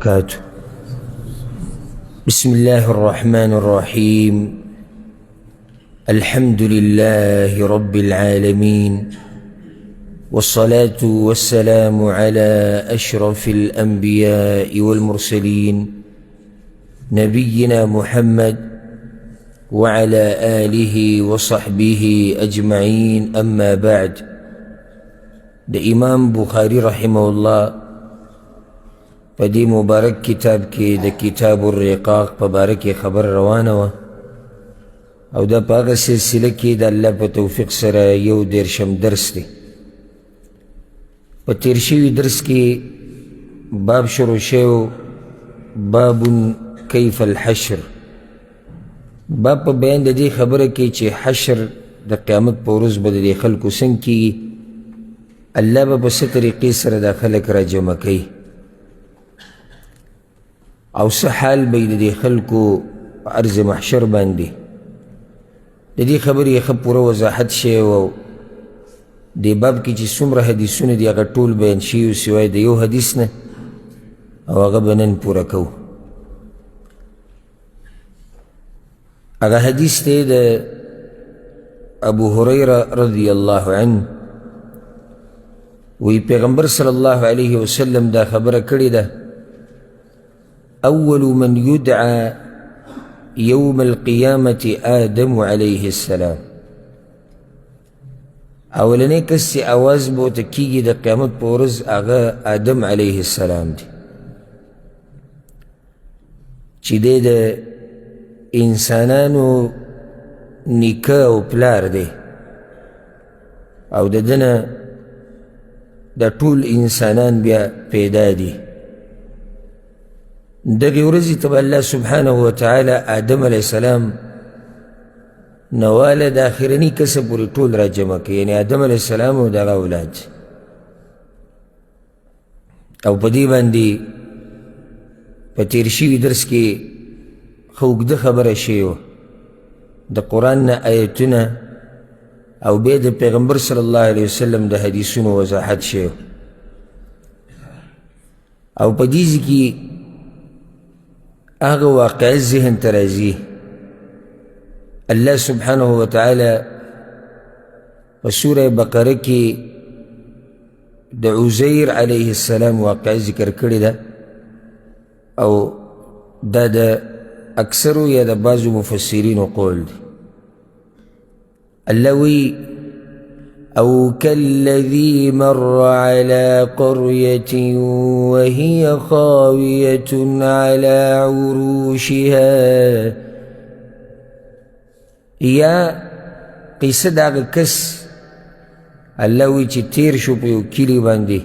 وبركاته. بسم الله الرحمن الرحيم. الحمد لله رب العالمين، والصلاة والسلام على أشرف الأنبياء والمرسلين، نبينا محمد وعلى آله وصحبه أجمعين. أما بعد، د امام بخاري رحمه الله په دې مبارک کتاب کې د کتاب الرقاق په باره کې خبر روانه وه، او دا په هغه سلسله کې د الله په توفیق سره 31 درس دی. په تېر شوي درس کې باب شروع شوی، باب کیف الحشر. باب په بیان د دې خبره کې چې حشر د قیامت په ورځ به د دې خلکو څنګه کېږي، الله به په څه طریقې سره دا خلک را جمع کوي، او څه حال به یې د دې خلکو په ارض محشر باندې. د دې خبرې یې ښه پوره وضاحت شوی او دې باب کې چې څومره حدیثونه دي هغه ټول بیان شوي، سوای د یو حدیث نه، او هغه به نن پوره کوو. هغه حدیث دی د ابو هریره رضی الله عنه، وی پیغمبر صلی الله علیه وسلم دا خبره کړې ده: اول من يدعى يوم القيامة آدم عليه السلام. اولنی کس چې اواز به ورته کېږي د قیامت په ورځ هغه آدم علیه السلام دی، چې دی د انسانانو نیکه او پلار دی، او د ده نه د ټول انسانان بیا پیدا دي. دغې ورځې ته به الله سبحانه وتعالی آدم علیه السلام نواله د آخرني کسه پورې ټول را جمع کوي، یعنې آدم علیه السلام او د هغه اولاد. او په دې باندې په تېر شوي درس کې ښه اوږده خبره شوې وه، د قرآن نه آیتونه او بیا د پیغمبر صلی الله علیه وسلم د حدیثونو وضاحت شوی. او په دې ځای کې هغه واقعه ذهن ته راځي، الله سبحانه وتعالی په سوره بقره کې د عزیر علیه السلام واقعه ذکر کړې ده، او دا د اکثرو یا د بعضو مفسرینو قول دی. الله وی او كالذي مر على قرية وهي خاوية على عروشها. یا قصه د هغه کس الله وی چې تیر شو په یو کلي باندې،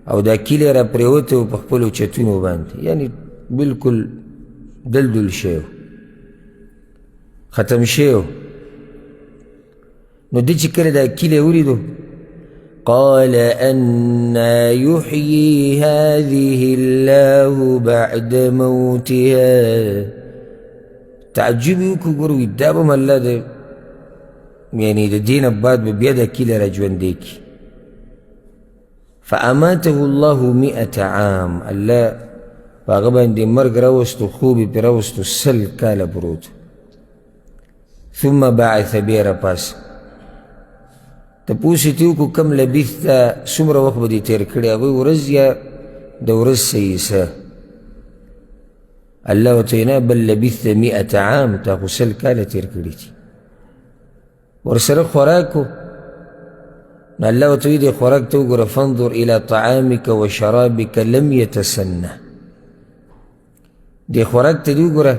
او دا کلی را پرېوتی و په خپلو چتونو باندې، یعنی بالکل دلدل شوی، ختم شوی. نو ده چې کله دا کلی ولیدو، قال أنا يحيي هذه الله بعد موتها. تعجب یې وکړو، ګوره وایي دا به هم الله د یعنې د دې نه بعد به بیا دا کلی را ژوندی کړي. فأماته الله 100 عام، الله په هغه باندې مرګ راوستو، خوب یې پرې راوستو، 100 کاله پروت. ثم بعث، بیا راپاڅه. تپوس یې ترې وکړو کم لبثت، څومره وخت به دې تېر کړی؟ هغوی ورځ یا د ورځ څه حصه. الله ورته وایي نه، بل لبثت 100 عام، تا خو 100 کاله تېر کړي دي. ورسره خوراک و، نو الله ورته وایي دې خوراک ته وګوره، فانظر الى طعامک وشرابک لم یتسنه. دې خوراک ته دې وګوره،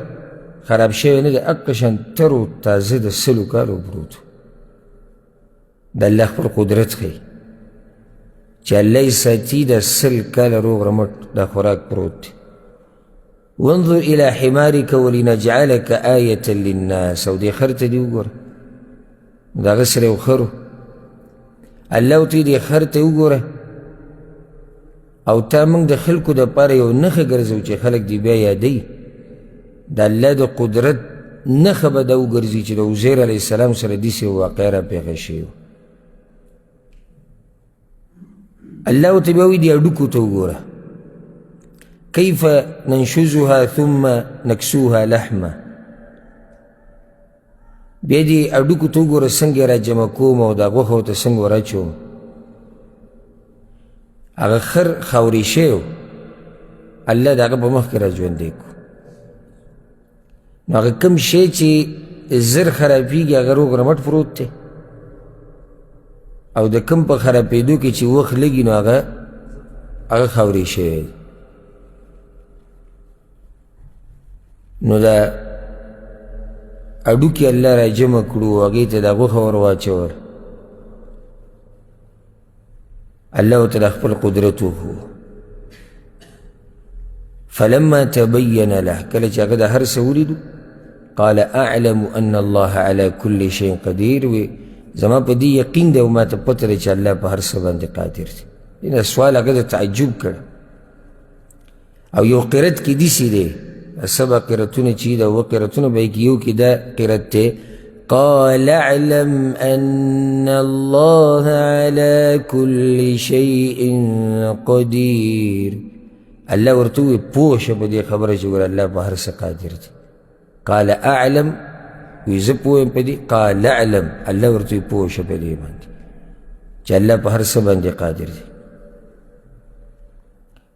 خراب شوی نه دی، اقه شان تر و تازه د 100 کالو پروت. د الله خپل قدرت ښیي چې الله یې ساتي، د 100 کاله روغ رمټ دا خوراک پروت دی. وانظر الى حمارک ولنجعلک آیة للناس. او دې خر ته دې وګوره، د هغه سره یو خر و، الله ورته دې خر ته وګوره، او تا موږ د خلکو دپاره یو نښه ګرځو چې خلک دې بیا یادوي. د الله د قدرت نښه به دا وګرځي چې د عزیر علیه السلام سره داسې یو واقعه را پېښه شوې وه. الله ورته بیا وایي دې هډوکو ته وګوره، کیف ننشزها ثم نکسوها لحمه. بیا دې هډوکو ته وګوره څنګه یې راجمع کوم او دا غوښه ورته څنګه وراچوم. هغه خر خاورې شوی و، الله د هغه په مخ کې راژوندی کړو. نو هغه کوم شی چې زر خرابېږي هغه روغ رمټ پروت دی، او د کوم په خرابېدو کې چې وخت لګي نو هغه خاورې شوی دی. نو دا هډوکي الله را جمع کړو، هغې ته دا غوښه ور واچول، الله ورته د خپل قدرت وښود. فلما تبين له، کله چې هغه د هر څه ولیدو، قال اعلم ان الله على كل شيء قدیر. وی زما په دې یقین دی او ما ته پته ده چې الله په هر څه باندې قادر دی. دا سوال هغه د تعجب کړ. او یو قرت کې داسې دی، سبع قرتونه چې دا اووه قرتونه به کې یو کې دا قرت دی، قال اعلم ان الله على كل شيء قدير. الله ورته ووایي پوه شه په دې خبره چې ګوره الله په هر څه قادر دی. قال اعلم، وایي زه پوه یم په دې. قال اعلم، الله ورته وایي پوه شه په دې باندې چې الله په هر څه باندې قادر دی.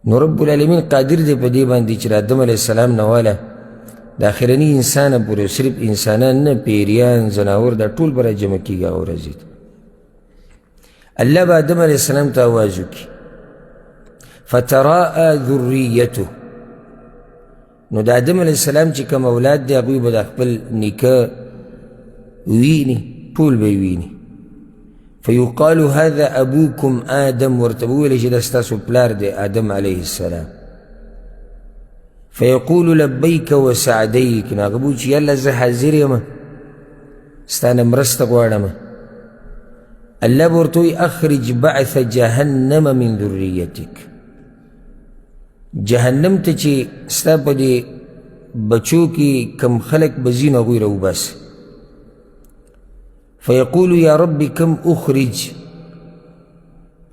نو رب العالمین قادر دی په دې باندې چې د آدم علیه السلام نه واله د آخرني انسانه پورې، صرف انسانان نه، پیریان، ځناور، دا ټول به راجمع کېږي هغه ورځې ته. الله به آدم علیه السلام ته اواز وکړي، فتراءى ذریته. نو د آدم علیه السلام چې کوم اولاد دی هغوی به د خپل نیکه ویني، ټول به یې ویني. فیقال هذا ابوکم آدم، ورته به وویل چې دا ستاسو پلار دی آدم علیه السلام. فیقول لبیک وسعدیک، نو هغه به وایي چې یاله زه حاضر یم، ستا نه مرسته غواړم. الله به ورته وایي اخرج بعث جهنم من ذریتک، جهنم ته چې ستا په دې بچو کې کم خلک به ځي نو هغوی راوباسه. فیقول یا رب کم اخرج،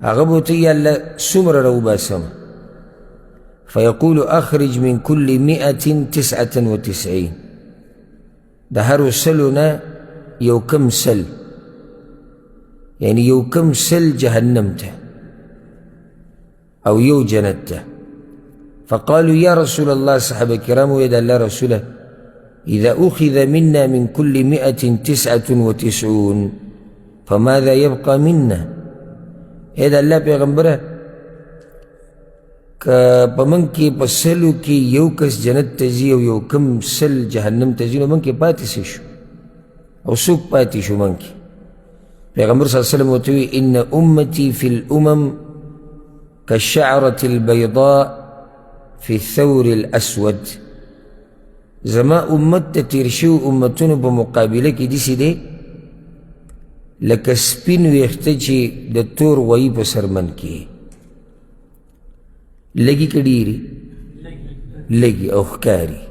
هغه به ورته یا الله څومره راوباسم؟ فیقول اخرج من كل 199، د هرو سلو نه یو کم سل، یعنی یو کم سل جهنم ته او یو جنت ته. فقالوا يا رسول الله، صحابه کرام ویل د الله رسوله، إذا أخذ منا من كل 199 فماذا يبقى منا؟ ای د الله پیغمبره، که په موږ کې په سلو کې یو کس جنت ته ځي او یو کم سل جهنم ته ځي، نو موږ کې پاتې څه شو او څوک پاتې شو موږ کې؟ پیغمبر صلی الله علیه وسلم ورته وویل ان امتي في الامم كالشعرة البيضاء في الثور الأسود. زما امت ته تېر شوي امتونو په مقابله کې داسې دی لکه سپین ویښته چې د تور غویي په سرمن کې لږي که ډېري لږي او ښکاري.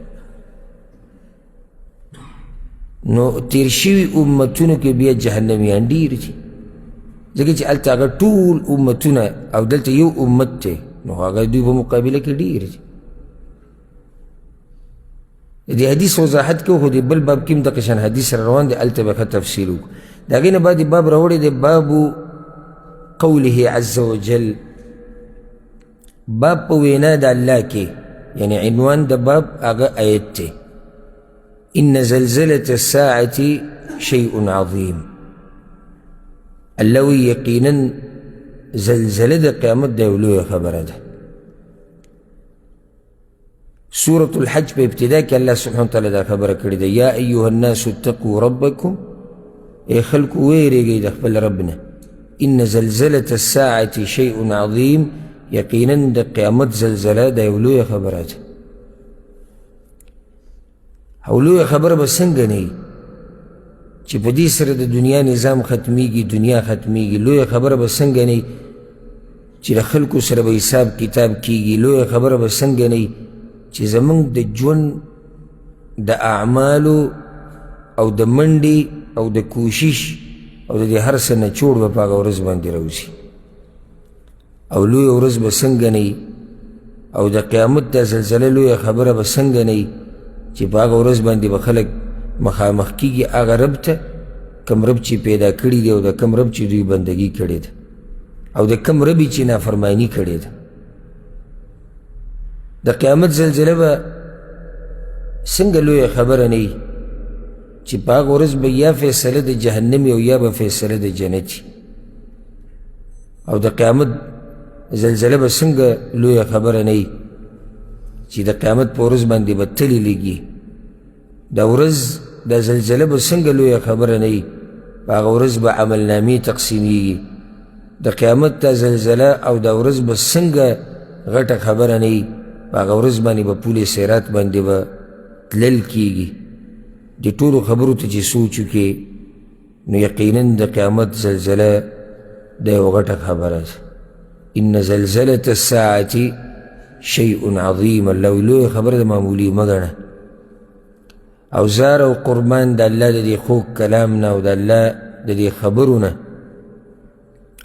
نو تیر شوي امتونو کې بیا جهنمیان ډېر دي، ځکه چې هلته هغه ټول امتونه او دلته یو امت دی، نو هغه دوی په مقابله کې ډېر دي. د دې حدیث وضاحت کوو، خو د بل باب کې هم دغه شان حدیث را روان دی، هلته به ښه تفصیل وکړو. د هغې نه بعد باب راوړی دی، باب قوله عز وجل، باب په وینا د الله کې، یعنی عنوان د باب هغه آیت دی، ان زلزلة الساعة شيء عظیم. الله وایي یقینا زلزله د قیامت د یو لویه خبره ده. سورة الحج په ابتدا کې الله سبحانه وتعالی دا خبره کړې ده، یا ایها الناس اتقوا ربکم، ای خلکو ویرېږئ د خپل رب نه، ان زلزلة الساعة شيء عظیم، یقینا د قیامت زلزله دا یو لویه خبره ده. او لویه خبره به څنګه نه وي چې په دې سره د دنیا نظام ختمیږي، دنیا ختمیږي. لویه خبره به څنګه نه وي چې د خلکو سره به حساب کتاب کیږي. لویه خبره به څنګه نه وي چې زمونږ د ژوند د اعمالو او د منډې او د کوشش او د دې هر څه نچوړ به په هغه ورځ باندې راوځي. او لویه ورځ به څنګه نه وي او د قیامت دا زلزله لویه خبره به څنګه نه وي چې په هغه ورځ باندې به خلک مخامخ کیږي هغه رب ته کوم رب چې پیدا کړي دی او د کوم رب چې دوی بندګي کړې ده او د کوم رب چې نافرمانی کړې ده. د قیامت زلزله به څنګه لویه خبره نه وي چې په هغه ورځ به یا فیصله د جهنم او یا به فیصله د جنت وي. او د قیامت زلزله به څنګه لویه خبره نه وي چې د قیامت په ورځ باندې به تلې لګي. دا ورځ دا زلزله به څنګه لویه خبره نه وي، په هغه ورځ به عملنامې تقسیمیږي. د قیامت دا زلزله او دا ورځ به څنګه غټه خبره نه وي، په هغه ورځ باندې به پولې صراط باندې به تلل کیږي. د ټولو خبرو ته چې سوچ وکړې نو یقینا د قیامت زلزله دا یوه غټه خبره ده. ان زلزلة الساعة شیء عظیم، الله وایي لویه خبره ده، معمولي مه ګڼه. او زار او قربان د الله د دې خوږ کلام نه او د الله د دې خبرو نه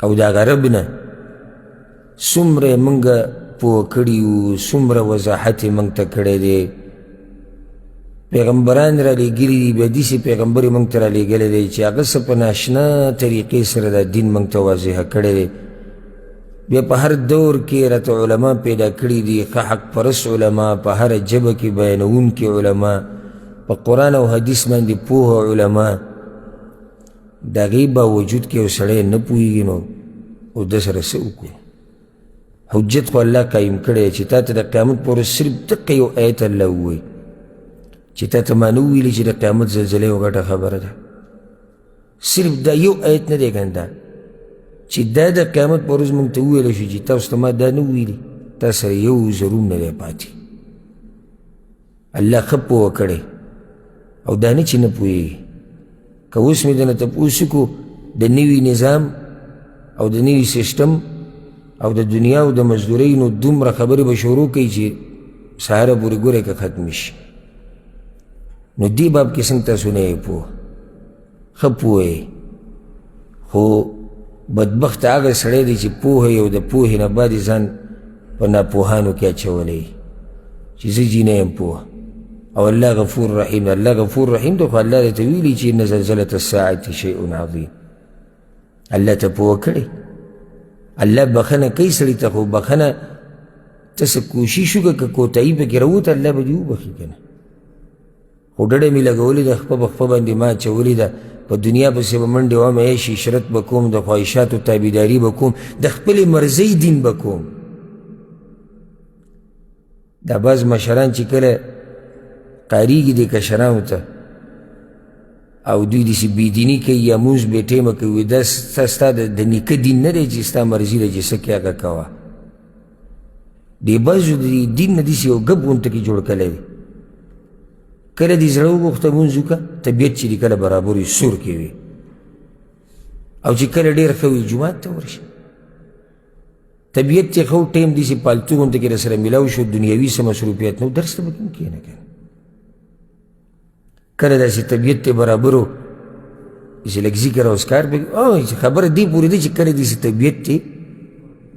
او د هغه رب نه څومره یې موږ پوه کړي یو، څومره وضاحت یې موږ ته کړی دی. پیغمبران را لېږلي دي، بیا داسې پیغمبر یې موږ ته را لېږلی دی چې هغه څه په ناشنا طریقې سره دا دین موږ ته واضحه کړی دی. بیا په هر دور کې راته علما پیدا کړي دي، ښه حق پرست علما، په هره ژبه کې بیانوونکي علما، په قرآن او حدیث باندې پوه علما. د هغې باوجود کې یو سړی نه پوهېږي نو اوس ده سره څه وکړو؟ حجت خو الله قایم کړی چې تا ته د قیامت په ورځ صرف دقه یو ایت الله ووایي چې تا ته ما نه وویلي چې د قیامت زلزله یوه غټه خبره ده. صرف دا یو ایت نه دی ګنده چې دا د قیامت په ورځ موږ ته وویلی شو چې تاسو ته ما دا نه وویلي، تا سره یو ضرور نه دی پاتې. الله ښه پوهه کړی او دا نه چې نه پوهېږي. که اوس مې درنه تپوس وکړو د نوي نظام او د نوي سیستم او د دنیا او د مزدورۍ، نو دومره خبرې به شروع کوي چې سهاره پورې ګورې که ختمې شي. نو دې باب کې څنګه تاسو نه یې پوه؟ ښه پوه یې، خو بدبخته هغه سړی دی چې پوه یې او د پوهې نه بعد یې ځان په ناپوهانو کې اچولی چې زه جي نه یم پوه. او الله غفور رحیم، الله غفور رحیم دی، خو الله درته ویلي چې ان زلزلة الساعة شیء عظیم. الله ته پوه کړی، الله بخښنه کوي سړي ته، خو بخښنه ته څه کوشش وکړه که کوتاهي پکې راووته الله به دې وبخښي که نه. خو ډډه مې لګولې ده، خپه په خپه باندې ما اچولې ده، په دنیا پسې به منډې وهم، عیش عشرت به کوم، د خواهشاتو تابعداري به کوم، د خپلې مرضۍ دین به کوم. دا بعض مشران چې کله قاریږي دې کشرانو ته او دوی داسې بېدیني کوي یا مونځ بې ټیمه کوي، دا ستا د نیکه دین نه دی چې ستا مرضي ده چې څه کوې هغه کوه. دې بعضو د دین نه داسې یو ګپ غونته کې جوړ کړی دی. کله دې زړه وغوښته مونځ وکړه، طبیعت چې دې کله برابر وي سور کې وي، او چې کله ډېر ښه وي جومات ته ورشه. طبیعت چې ښه و ټایم داسې پالتو غونته کې راسره میلاو شو، دنیوي څه مصروفیت نه و، درس ته به کوم کښېنه که نه. کله داسې طبیعت ته برابر و چې لږ ذکر او اذکار به چې خبره دې پورې ده چې کله داسې طبیعت ته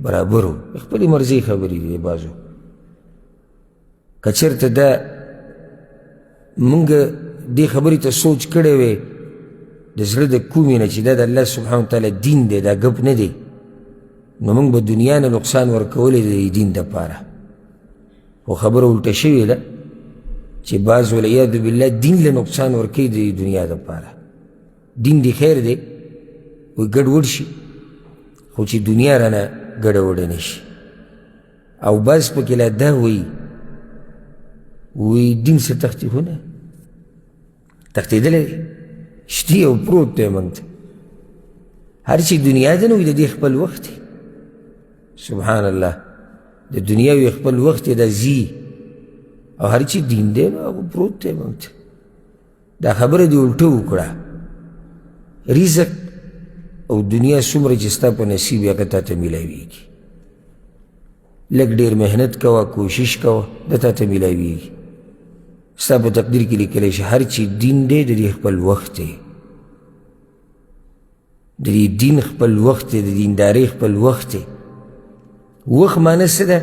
برابر و، خپلې مرضي خبرې دي بعضو. که چېرته دا مونږ دې خبرې ته سوچ کړی وی د زړه د کومې نه چې دا د الله سبحانه وتعالی دین دی، دا ګپ نه دی، نو مونږ به دنیا نه نقصان ورکولی د دین دپاره. خو خبره الټه شوې ده چې بعض والعیاذ بالله دین له نقصان ورکوي د دنیا دپاره. دین دی خیر دی وایي ګډوډ شي، خو چې دنیا رانه ګډه وډه نه شي. او بعض پکې لا دا وایي، وایي دین څه تښتي خو نه تښتېدلی دی، شتي او پروت دی موږ ته. هر چې دنیا ده نو د دې خپل وخت دی. سبحان الله، د دنیا وي خپل وخت دی، دا ځي، او هر چې دین دی نو هغه پروت دی موږ ته. دا خبره دې الټه وکړه. رزق او دنیا څومره چې ستا په نصیب وي هغه تا ته میلاویږي. لږ ډېر محنت کوه، کوشش کوه، دا تا ته میلاویږي. ستا په تقدیر کې لیکلی شي هر چې دین دی د دې خپل وخت دی، د دې دین خپل وخت دی، د دیندارۍ خپل وخت دی. وخت معنی څه ده؟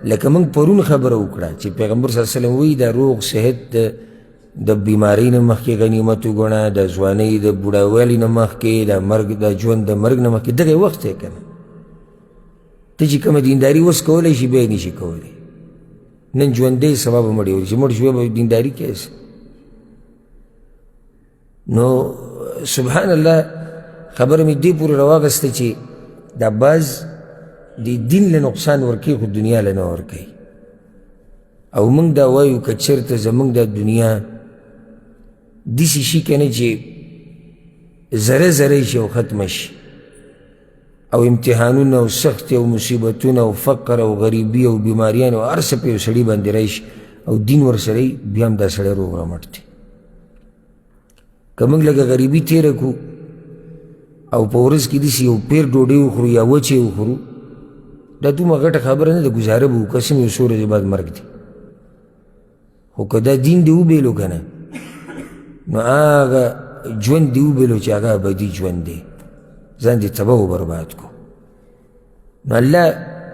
لکه موږ پرون خبره وکړه چې پیغمبر صلی الله علیه وسلم وایي دا روغ صحت د بیمارۍ نه مخکې غنیمت وګڼه، د ځوانۍ د بوډاوالي نه مخکې، د مرګ د ژوند د مرګ نه مخکې. دغه وخت دی که نه، ته چې کومه دینداري اوس کولی شي بیا یې نشي کولی. نن ژوندی سبا به مړ یې، چې مړ شوې به دینداري کوې. نو سبحان الله، خبره مې دې پورې راواغسته چې دا باز د دین له نقصان ورکوي خو دنیا له نه ورکوي. او موږ دا وایو که چېرته زموږ دا دنیا داسې شي که نه چې ذره ذره شي او ختمه شي، او امتحانونه او سختې او مصیبتونه او فقر او غریبي او بیماریان او هر څه په یو سړي باندې راشي او دین ورسره وي، بیا هم دا سړی روغ رمټ دی. که موږ لږه غریبي تېره کړو او په ورځ کې داسې یو پیر ډوډۍ وخورو یا وچې وخورو، دا دومره غټه خبره نه ده، ګزاره به وکړو، قسم یو څو ورځې بعد مرګ دی. خو که دا دین دې وبېلو که نه، نو هغه ژوند دې وبېلو چې هغه ابدي ژوند دی، ځان دې تباه و برباد کړو. نو الله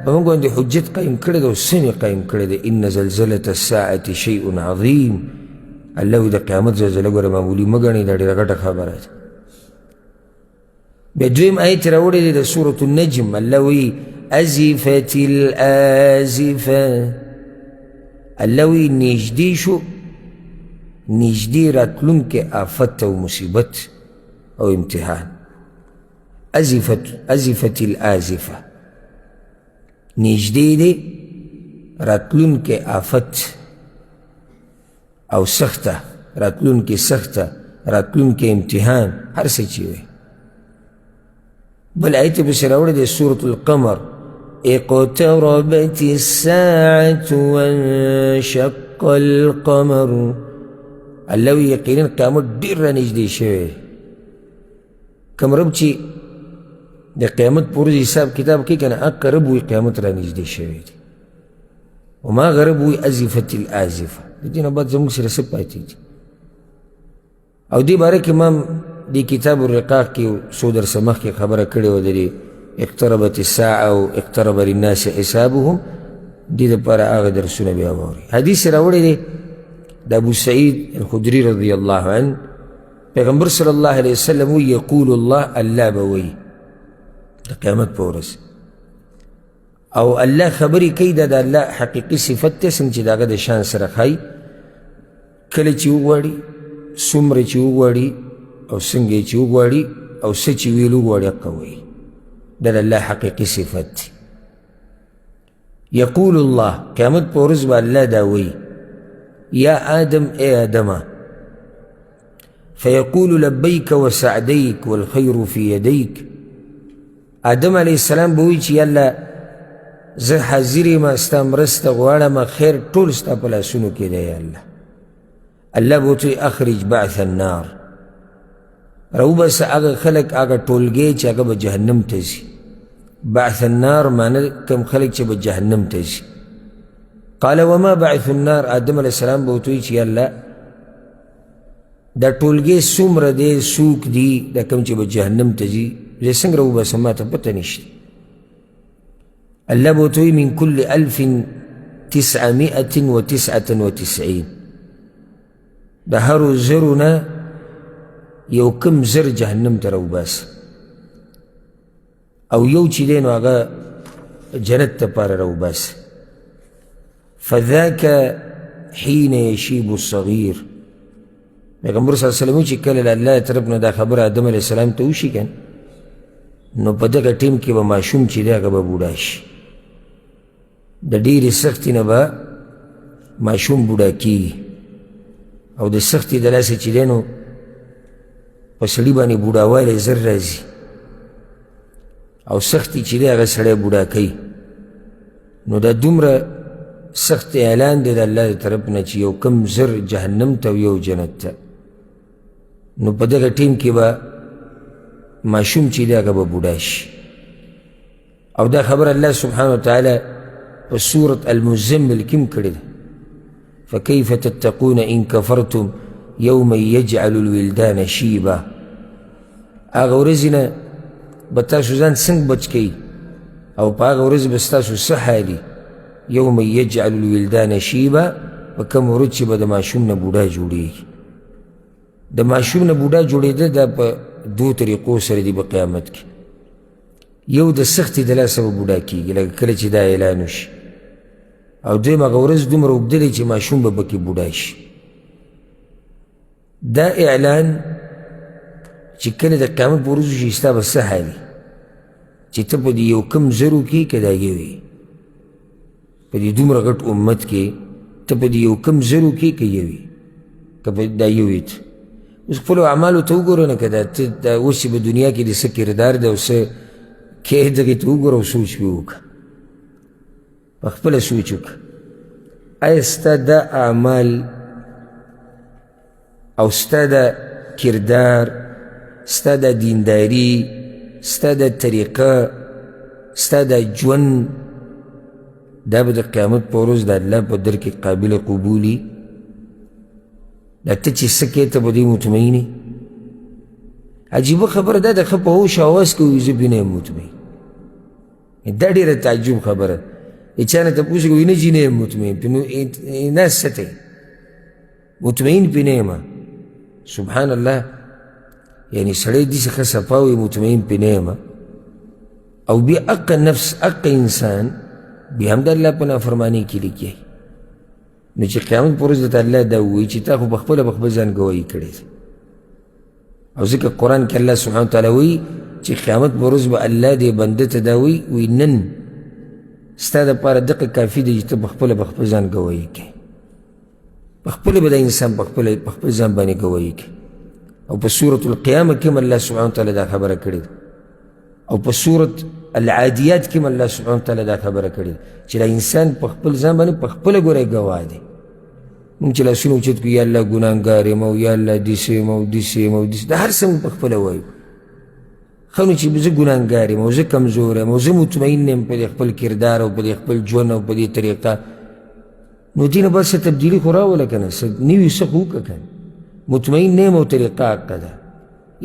په موږ باندې حجت قایم کړی دی او سم یې قایم کړی دی. ان زلزلة الساعة شیء عظیم. الله وایي د قیامت زلزله ګوره معمولي مه ګڼئ، دا ډېره غټه خبره ده. بیا دویم آیت راوړی دی د سورة النجم. الله وایي ازفت الآزفة. الله وایي نږدې شو، نږدې راتلونکی آفت او مصیبت او امتحان. ازفت، ازفت الآزفة، نږدې دی راتلونکی آفت او سخته، راتلونکې سخته، راتلونکی امتحان، هر څه چې وي. بل آیت یې پسې راوړی دی سورة القمر. اقتربت الساعة وانشق القمر. الله وایي یقینا قیامت ډېر رانږدې شوی. کوم رب چې د قیامت په ورځ حساب کتاب کوي که نه، هغه رب وایي قیامت رانږدې شوی دی. وما هغه رب وایي ازفت الازفه. د دې نه بعد زموږ سره څه پاتې دي؟ او دې باره کې ما دې کتاب الرقاق کې څو درسه مخکې خبره کړې وه، د دې اقتربت الساعة او اقترب للناس حسابهم، دې دپاره هغه درسونه بیا واورئ. حدیث یې راوړی دی د ابو سعید الخدري رضی الله عنه، پیغمبر صلی الله علیه وسلم وایي یقول الله، الله به وایي د قیامت په ورځ، او الله خبرې کوي، دا د الله حقیقي صفت دی څنګه چې د هغه د شان سره ښایي، کله چې وغواړي، څومره چې وغواړي، او څنګه یې چې وغواړي، او څه چې ویل وغواړي هغه وایي. دا د الله حقیقي صفت دی. یقول الله، قیامت په ورځ به الله دا وایي یا آدم، ای آدمه، فیقول لبیک وسعدیک والخیر فی یدیک. آدم علیه السلام به وایي چې یا الله زه حاضر یم، ستا مرسته غواړم، خیر ټول ستا په لاسونو کې دی یا الله. الله به ورته وایي اخرج بعث النار، راوباسه هغه خلک، هغه ټولګی چې هغه به جهنم ته ځي. بعث النار معنی کوم خلک چې به جهنم ته ځي. قال وما بعث النار، آدم علیه السلام به ورته وایي چې یا الله دا ټولګی څومره دی، څوک دي، دا کوم چې به جهنم ته ځي، زه څنګه راوباسم، ما ته پته نشته. الله به ورته وایي من کل الف تسعمائة وتسعة وتسعین، د هرو زرو نه یو کم زر جهنم ته راوباسه، او یو چې دی نو هغه جنت لپاره راوباسه. فذاک حین یشیب الصغیر. پیغمبر صلی الله علیه وسلم چې کله له الله طرف نه دا خبره آدم علیه السلام ته وشي که نو په دغه ټیم کې به ماشوم چې دی هغه به بوډا شي، د ډېرې سختې نه به ماشوم بوډا کېږي، او د سختې د لاسه چې دی نو په سړي باندې بوډاوالی زر راځي، او سختې چې دی هغه سړی بوډا کوي. نو دا دومره سخت اعلان دی د الله د طرف نه چې یو کم زر جهنم ته او یو جنت ته. نو په دغه ټیم کې به ماشوم چې دی هغه به بوډا شي. او دا خبره الله سبحانه وتعالی په سورة المزمل کې هم کړې ده، فكيف تتقون إن كفرتم يوما يجعل الولدان شيبا. هغه ورځې نه به تاسو ځان څنګه بچ کوئ، او په هغه ورځ به ستاسو څه حال وي؟ یوم یجعل الولدان شیبا، په کوم ورځ چې به د ماشوم نه بوډا جوړېږي. د ماشوم نه بوډا جوړېده دا په دوو طریقو سره دي په قیامت کې. یو د سختې د لاسه به بوډا کېږي، لکه کله چې دا اعلان وشي، او دویم هغه ورځ دومره اوږده دی چې ماشوم به پکې بوډا شي. دا اعلان چې کله د قیامت په ورځ وشي، ستا به څه حال وي چې ته په دې یو کم زرو کې که دا یو یې، په دې دومره غټ امت کې ته په دې یو کم زرو کې که یو یې، که په دا یو یې ته اوس خپلو اعمالو ته وګوره نه، که دا ته دا اوس چې په دنیا کې د څه کردار دی او څه کې دغې ته وګوره او سوچ پرې وکړه، په خپله سوچ وکړه. آیا ستا دا اعمال او ستا دا کردار، ستا دا دینداری، ستا دا طریقه، ستا دا ژوند، دا به د قیامت په ورځ د الله په در کې قابل قبولي؟ دا ته چې څه کوې ته به دې مطمئن یې؟ عجیبه خبره ده، د ښه په هوش حواس کې وایي زه پرې نه یم مطمئن. دا ډېره تعجب خبره ده. چا نه تپوس کوي نه جي نه یم مطمئن پرې، نو ناس څه ته مطمئن پرې نه یم. سبحان الله، یعنی سړی داسې ښه صفا وي مطمئن پرې نه یم، او بیا اقه نفس اقه انسان بیا هم د الله په نافرمانۍ کې لګیا. نو چې قیامت پر ورځ درته الله دا ووایي چې تا خو په خپله په خپل ځان ګواهي کړې ده. او ځکه قرآن کې الله سبحانه وتعالی وایي چې قیامت پر ورځ به الله دې بنده ته دا وایي، وایي نن ستا دپاره دقه کافي دی چې ته په خپله په خپل ځان ګواهي کوې. په خپله به دا انسان په خپل ځان باندې ګواهي کوي. او په سورة القیامه کې هم الله سبحانه وتعالی دا خبره کړې ده، او په سورة العادیات کې هم الله سبحانه وتعالی دا خبره کړې ده چې دا انسان په خپل ځان باندې په خپله ګوره ګواه دی. موږ چې لاسونه اوچت کړو، یا الله ګناهګار یم، او یا الله داسې یم، او داسې یم، او داسې، دا هر څه موږ په خپله وایو. ښه نو چې زه ګناهګار یم، او زه کمزوری یم، او زه مطمئن نه یم په دې خپل کردار او په دې خپل ژوند او په دې طریقه، نو دې نه بس څه تبدیلي خو راوله که نه، څه نوي څه خو وکړه که نه. مطمئن نه یم او طریقه حقه ده.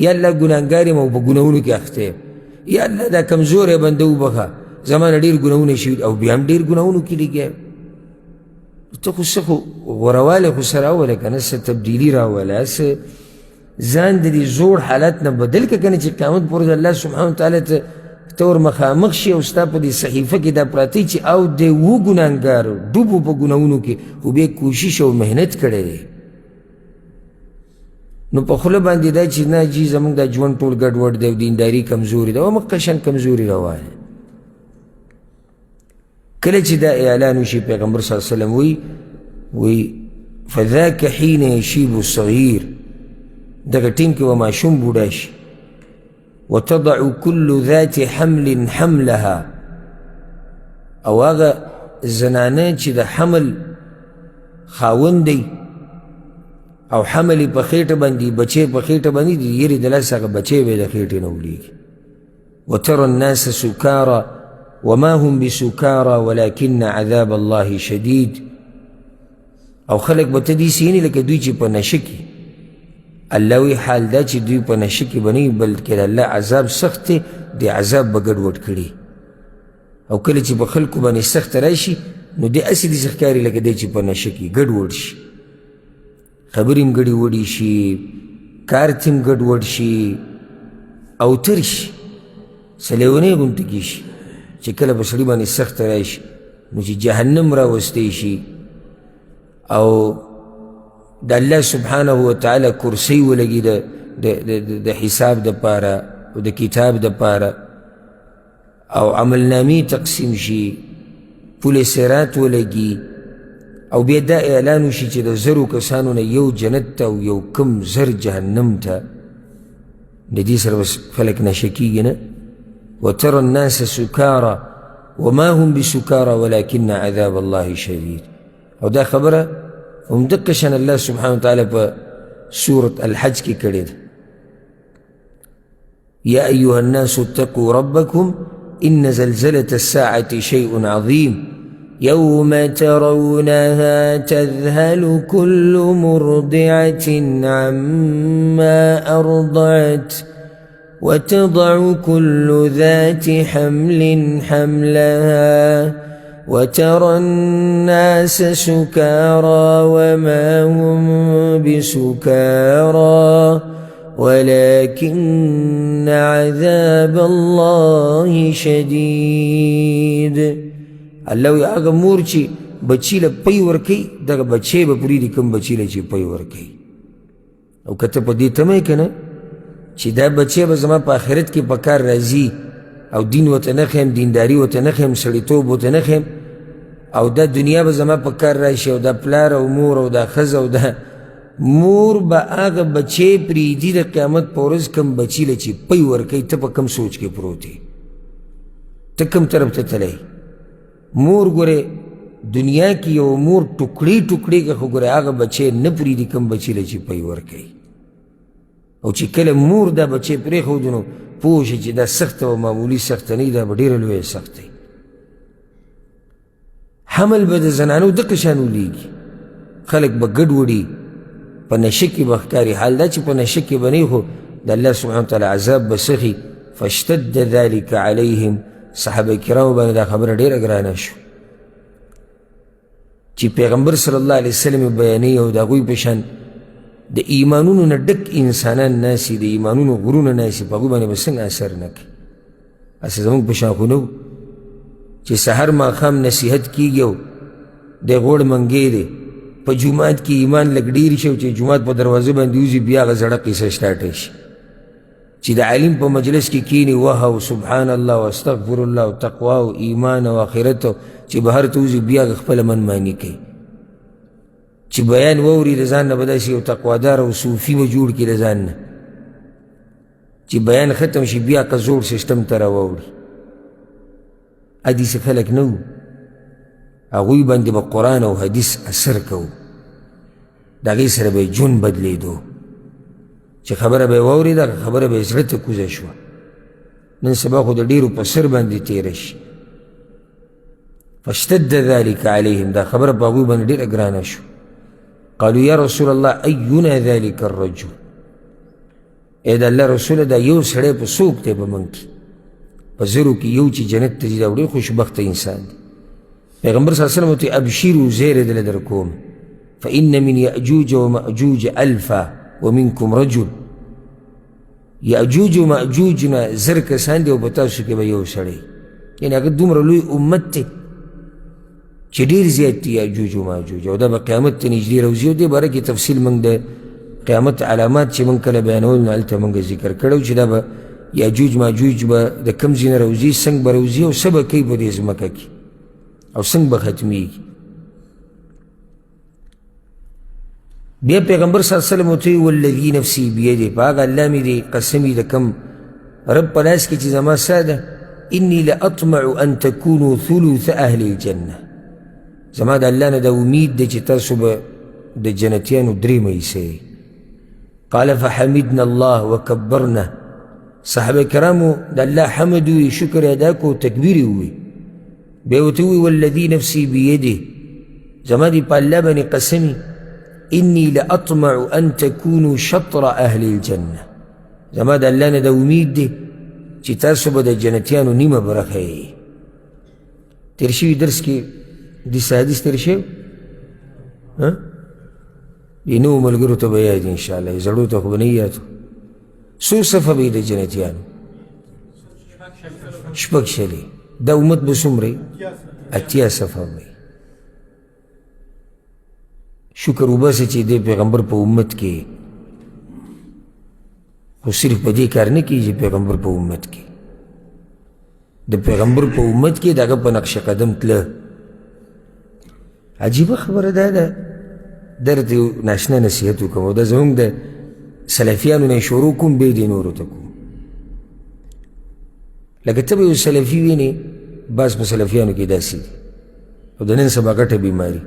یا الله ګناهګار یم او په ګناهونو کې اخته یم، یا الله دا کمزوری بنده وبخښه، زما نه ډېر ګناهونه شوي او بیا هم ډېر ګناهونو کې لګیا یم. ته خو څه خو غورهوالی خو څه راوله که نه، څه تبدیلي راوله، څه ځان د دې زوړ حالت نه بدل کړه که نه، چې قیامت پر ورځ الله سبحانه وتعالی ته ور مخامخ شي او ستا په دې صحیفه کې دا پراته چې او دی و ګناهګار ډوب و په ګناهونو کې، خو بیا کوشش او محنت کړی دی. نو په خوله باندې دا چې نه جي زموږ دا ژوند ټول ګډوډ دی او دینداري کمزوري ده، همقه شان کمزوري روانه. کله چې دا اعلان وشي، پیغمبر صلی الله علیه وسلم وایي، وایي فذاک حین یشیب الصغیر، دغه ټیم کې به ماشوم بوډا شي. وتضع كل ذات حمل حملها، او هغه زنانه چې د حمل خاوند دی او حمل یې په خېټه باندې، بچی په خېټه باندې د یرې د لاسه هغه بچی به یې د خېټې نه ولېږي. وترى الناس سكارى وما هم بسكارى ولكن عذاب الله شديد، او خلک به ته داسې ویني لکه دوی چې په نشه کې. الله وایي حال دا چې دوی په نشه کې به نه وي، بلکې د الله عذاب سخت دی، دې عذاب به ګډوډ کړي. او کله چې په خلکو باندې سخت راشي، نو دی هسې داسې ښکاري لکه دی چې په نشه کې ګډوډ شي، خبرې هم ګډې وډې شي، کار ته هم ګډوډ شي او تر شي، څه لېونی غوندې کې شي. چې کله په سړي باندې سخته راشي، نو چې جهنم راوستی شي او د الله سبحانه وتعالی کرسۍ ولګي د حساب دپاره او د کتاب دپاره، او عملنامې تقسیم شي، پل صراط ولګي، او بیا دا اعلان وشي چې د زرو کسانو نه یو جنت ته او یو کم زر جهنم ته، د دې سره بس خلک نشه کېږي نه. وترى الناس سكارى وما هم بسكارى ولكن عذاب الله شديد. او دا خبره هم دقه شان الله سبحانه وتعالی په سورة الحج کې کړې ده. يا أيها الناس اتقوا ربكم إن زلزلة الساعة شيء عظيم يوم ترونها تذهل كل مرضعة عما أرضعت وتضع كل ذات حمل حملها وترى الناس سكارى وما هم بسكارى ولكن عذاب الله شديد. الله وایي هغه مور چې بچي له پی ورکوي دغه بچی به پرېږدي کوم بچي له چې پی ورکوي. او که ته په دې تمه یې که نه چې دا بچی به زما په آخرت کې په کار راځي او دین ورته نه ښیم، دینداري ورته نه ښیم، سړیتوب ورته نه ښیم، او دا دنیا به زما په کار راشي، او دا پلار او مور او دا ښځه او دا مور به هغه بچی پرېږدي د قیامت په ورځ کوم بچي له چې پی ورکوي. ته په کوم سوچ کې پروت یې؟ ته کوم طرف ته تللی؟ مور ګورې دنیا کې یو مور ټوکړې ټوکړې که خو ګورې هغه بچی نه پرېږدي کوم بچي له چې پی ورکوي. او چې کله مور دا بچی پرېښودو نو پوه شي چې دا سخته او معمولي سخته نه دا به ډېره لویه سخته وي. حمل به د زنانو دقه شان ولیږي، خلک به ګډ وړي، په نشه کې به ښکاري. حال دا چې په نشه کې به نه، خو د الله سبحانه وتعالی عذاب به سخي. فاشتد ذلك عليهم، صحابه کرامو باندې دا خبره ډېره ګرانه شو چې پیغمبر صلی الله علیه وسلم بیانوي او د هغوی په شان د ایمانونو نه ډک انسانان ناسي، د ایمانونو غرونه ناسي، په هغوی باندې به څنګه اثر نه کوي؟ هسې زموږ په شان خو نه وو چې سحر ماښام نصیحت کېږي او دی غوړ منګی دی، په جومات کې ایمان لږ ډېر شي او چې جومات په دروازه باندې وځي بیا هغه زړه قصه سټارټه شي چې د عالم په مجلس کې کینی وه او سبحان الله او استغفر الله او تقوا او ایمان او آخرت، چې بهر ته وځي بیا هغه خپله منماني کوي. چې بیان واوري د ځان نه به داسې یو تقوادار او صوفي به جوړ کړي د ځان نه، چې بیان ختم شي بیا که زوړ سیستم ته راواوړي. حدیث خلک نه وو، هغوی باندې به قرآن او حدیث اثر کوو، د هغې سره به یې ژوند بدلېدو. چې خبره به یې واورېده هغه خبره به یې زړه ته کوزه شوه. نن سبا خو د ډېرو په سر باندې تېره شي. فاشتد ذلك عليهم، دا خبره په هغوی باندې ډېره ګرانه شو. قالوا یا رسول الله اینا ذلك الرجل، ای د الله رسوله دا یو سړی په څوک دی په موږ کې، په زرو کې یو چې جنت ته ځي دا ډېر خوشبخته انسان دی. پیغمبر صلی الله علیه وسلم ورته ابشرو، زیری دله در کوم، فإن من یأجوج ومأجوج الفا ومنکم رجل. یأجوج ومأجوج نه 1000 کسان دي او په تاسو کې به یو سړی، یعنې هغه دومره لوی امت دی چې ډېر زیات دي یأجوج ومأجوج، او دا به قیامت ته نږدې راوځي. او دې باره کې تفصیل موږ د قیامت علامات چې موږ کله بیانول نو هلته موږ ذکر کړی چې دا به یأجوج ماجوج به د کوم ځای نه راوځي، څنګه به راوځي او څه به کوي په دې ځمکه کې او څنګه به ختمیږي. بیا پیغمبر صلی الله علیه وسلم ورته وویل والذي نفسي بیده، په هغه الله مې دې قسم وي د کوم رب په لاس کې چې زما ساه ده، انی لاطمع ان تکونو ثلث اهل الجنه، زما د الله نه دا امید دی چې تاسو به د جنتیانو درېیمه حصه یئ. قال فحمدنا الله وکبرنا، صحابه کرامو د الله حمد ووایي، شکر یې ادا کړو، تکبیر یې ووایي. بیا ورته ووایي والذي نفسي بیده، زما دې په الله باندې قسم وي، انی لاطمع ان تکونو شطر اهل الجنه، زما د الله نه دا امید دی چې تاسو به د جنتیانو نیمه برخه یئ. تېر شوي درس کې داسې حدیث تېر شوی دې نوو ملګرو ته به یاد انشاءالله، زړو ته خو به نه یاد. څو صفه به یې د جنتیانو؟ شپږ شلې. دا امت به څومره وي؟ 80 صفه به وي. شکر وباسه چې د پیغمبر په امت کې، خو صرف په دې کار نه کېږي پیغمبر په امت کې، د پیغمبر په امت کې د هغه په نقش قدم تله. عجیبه خبره دا ده، درته یو ناشنا نصیحت وکړم او دا زموږ د سلفیانو نه شروع کوم بیا دې نورو ته کوم. لکه ته به یو سلفي وینې، بعض په سلفیانو کې داسې دي او د نن سبا غټه بیماري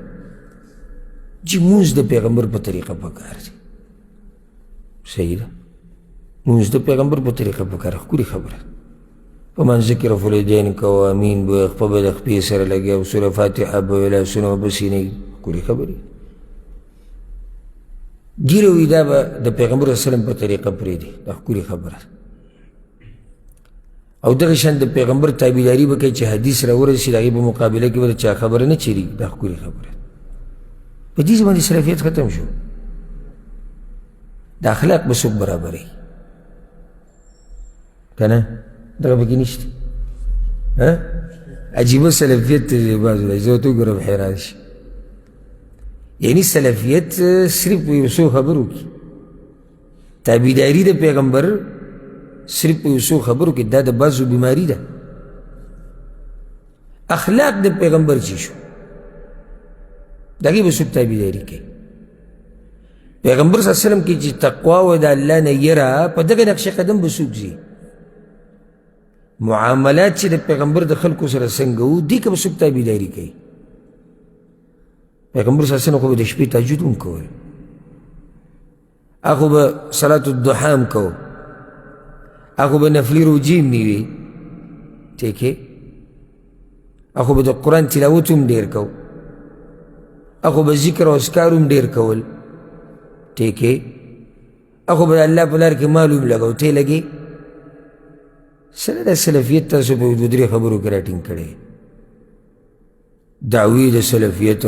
چې مونځ د پیغمبر په طریقه پکار دی. صحیح ده، مونځ د پیغمبر په طریقه پکار، ښکلې خبره. په مانځه کې رفع الیدین کوه، امین به وایې، خپه به د خپې سره لګې او سوره فاتحه به وایې، لاسونه به په سینه وي، ښکلې خبرې. ږیره وي دا به د پیغمبر صلی الله علیه وسلم په طریقه پرېږدي، دا ښکلې خبره ده. او دغه شان د پیغمبر تابعداري به کوي چې حدیث راورسي، د هغې په مقابله کې به د چا خبره نه چلېږي. دا ښکلې خبره. په دې باندې سلفیت ختم شو. د اخلاق به څوک برابروي که نه؟ دغه پکې نشته. عجیبه سلفیت ته دی بعضو دی، زه ورته وګورم حیران شي. یعنی سلفیت صرف په یو څو خبرو کې، تابعداري د پیغمبر صرف په یو څو خبرو کې، دا د بعضو بیماري ده. اخلاق د پیغمبر چې شو، د هغې به څوک تابعداري کوي؟ پیغمبر صلی الله علیه وسلم کې چې تقوا و د الله نه یره، په دغه نقش قدم به څوک ځي؟ معاملات چې د پیغمبر د خلکو سره څنګه وو، دې کې به څوک تابعداري کوي؟ پیغمبر صلی الله علیه وسلم خو به د شپې تهجد هم کول، هغه به صلات الضحی هم کو، هغه به نفلي روژې هم نیوې، ټیک ہے، هغه به د قرآن تلاوت هم ډېر کو، هغه به ذکر او اذکار هم ډېر کول، ټیک ہے، هغه به د الله په لار کې مال هم لګاو. ته لګې سره د سلفیت تاسو په دوه درې خبرو کې راټینګ کړی. دعوی د سلفیت،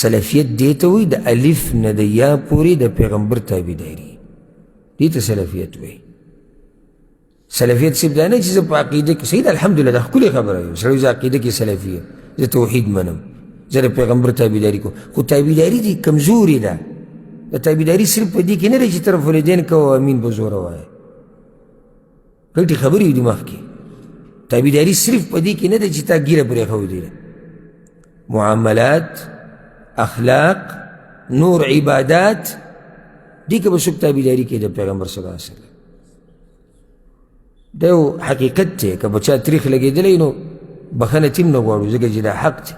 سلفیت دې ته وایي د الف نه د یا پورې د پیغمبر تابعداري، دې ته سلفیت وایي. سلفیت صرف دا نه چې زه په عقیده کې صحیح ده، الحمدلله دا ښکلې خبره یو سړی زه عقیده کې سلفي یم، زه توحید منم، زه د پیغمبر تابعداري کوم، خو تابعداري دې کمزورې ده. د تابعداري صرف په دې کې نه دی چې طرف والدین کوه امین په زوره وایه، غټې خبرې دي مخکې. تابعداري صرف په دې کې نه ده چې تا ږیره پرېښودې ده، معاملات، اخلاق، نور عبادات، دې کې به څوک تابعداري کوي د پیغمبر صلی الله علیه وسلم. دا یو حقیقت دی، که په چا تریخ لګېدلی نو بخښنه ترې هم نه غواړو، ځکه چې دا حق دی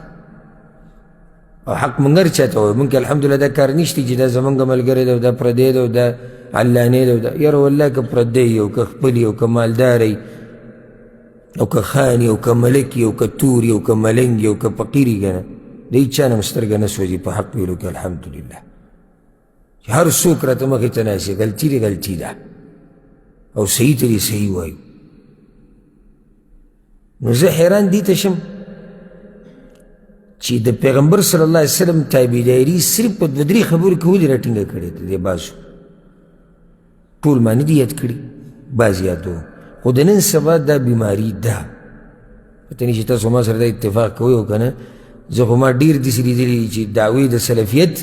او حق مونږ هر چا ته وایو. مونږ کې الحمدلله دا کار نشته چې دا زمونږ ملګری دی او دا پردی دی او دا علانې دی او دا یاره والله که پردی یې او که خپل یې او که مالدار یې او که خان یې او که ملک یې او که تور یې او که ملنګ یې او که فقیر یې، که نه د هېچا نه هم سترګه نه سوځي په حق ویلو کې الحمدلله. چې هر څوک راته مخې ته ناست دی، غلطي دې غلطي ده او صحیح ته دې صحیح وایو. نو زه حیران دي ته شم چې د پیغمبر صلی الله علیه وسلم تابعداري صرف په دوه درې خبرو کې ولې راټینګه کړې ده؟ دې بعضو ټول ما نه دي یاد کړي، بعضې یادوم، خو د نن سبا دا بیماري ده. پته نه چې تاسو ما سره دا اتفاق کوئ او که نه. زه خو ما ډېر داسې لیدلي دي چې دعوې د سلفیت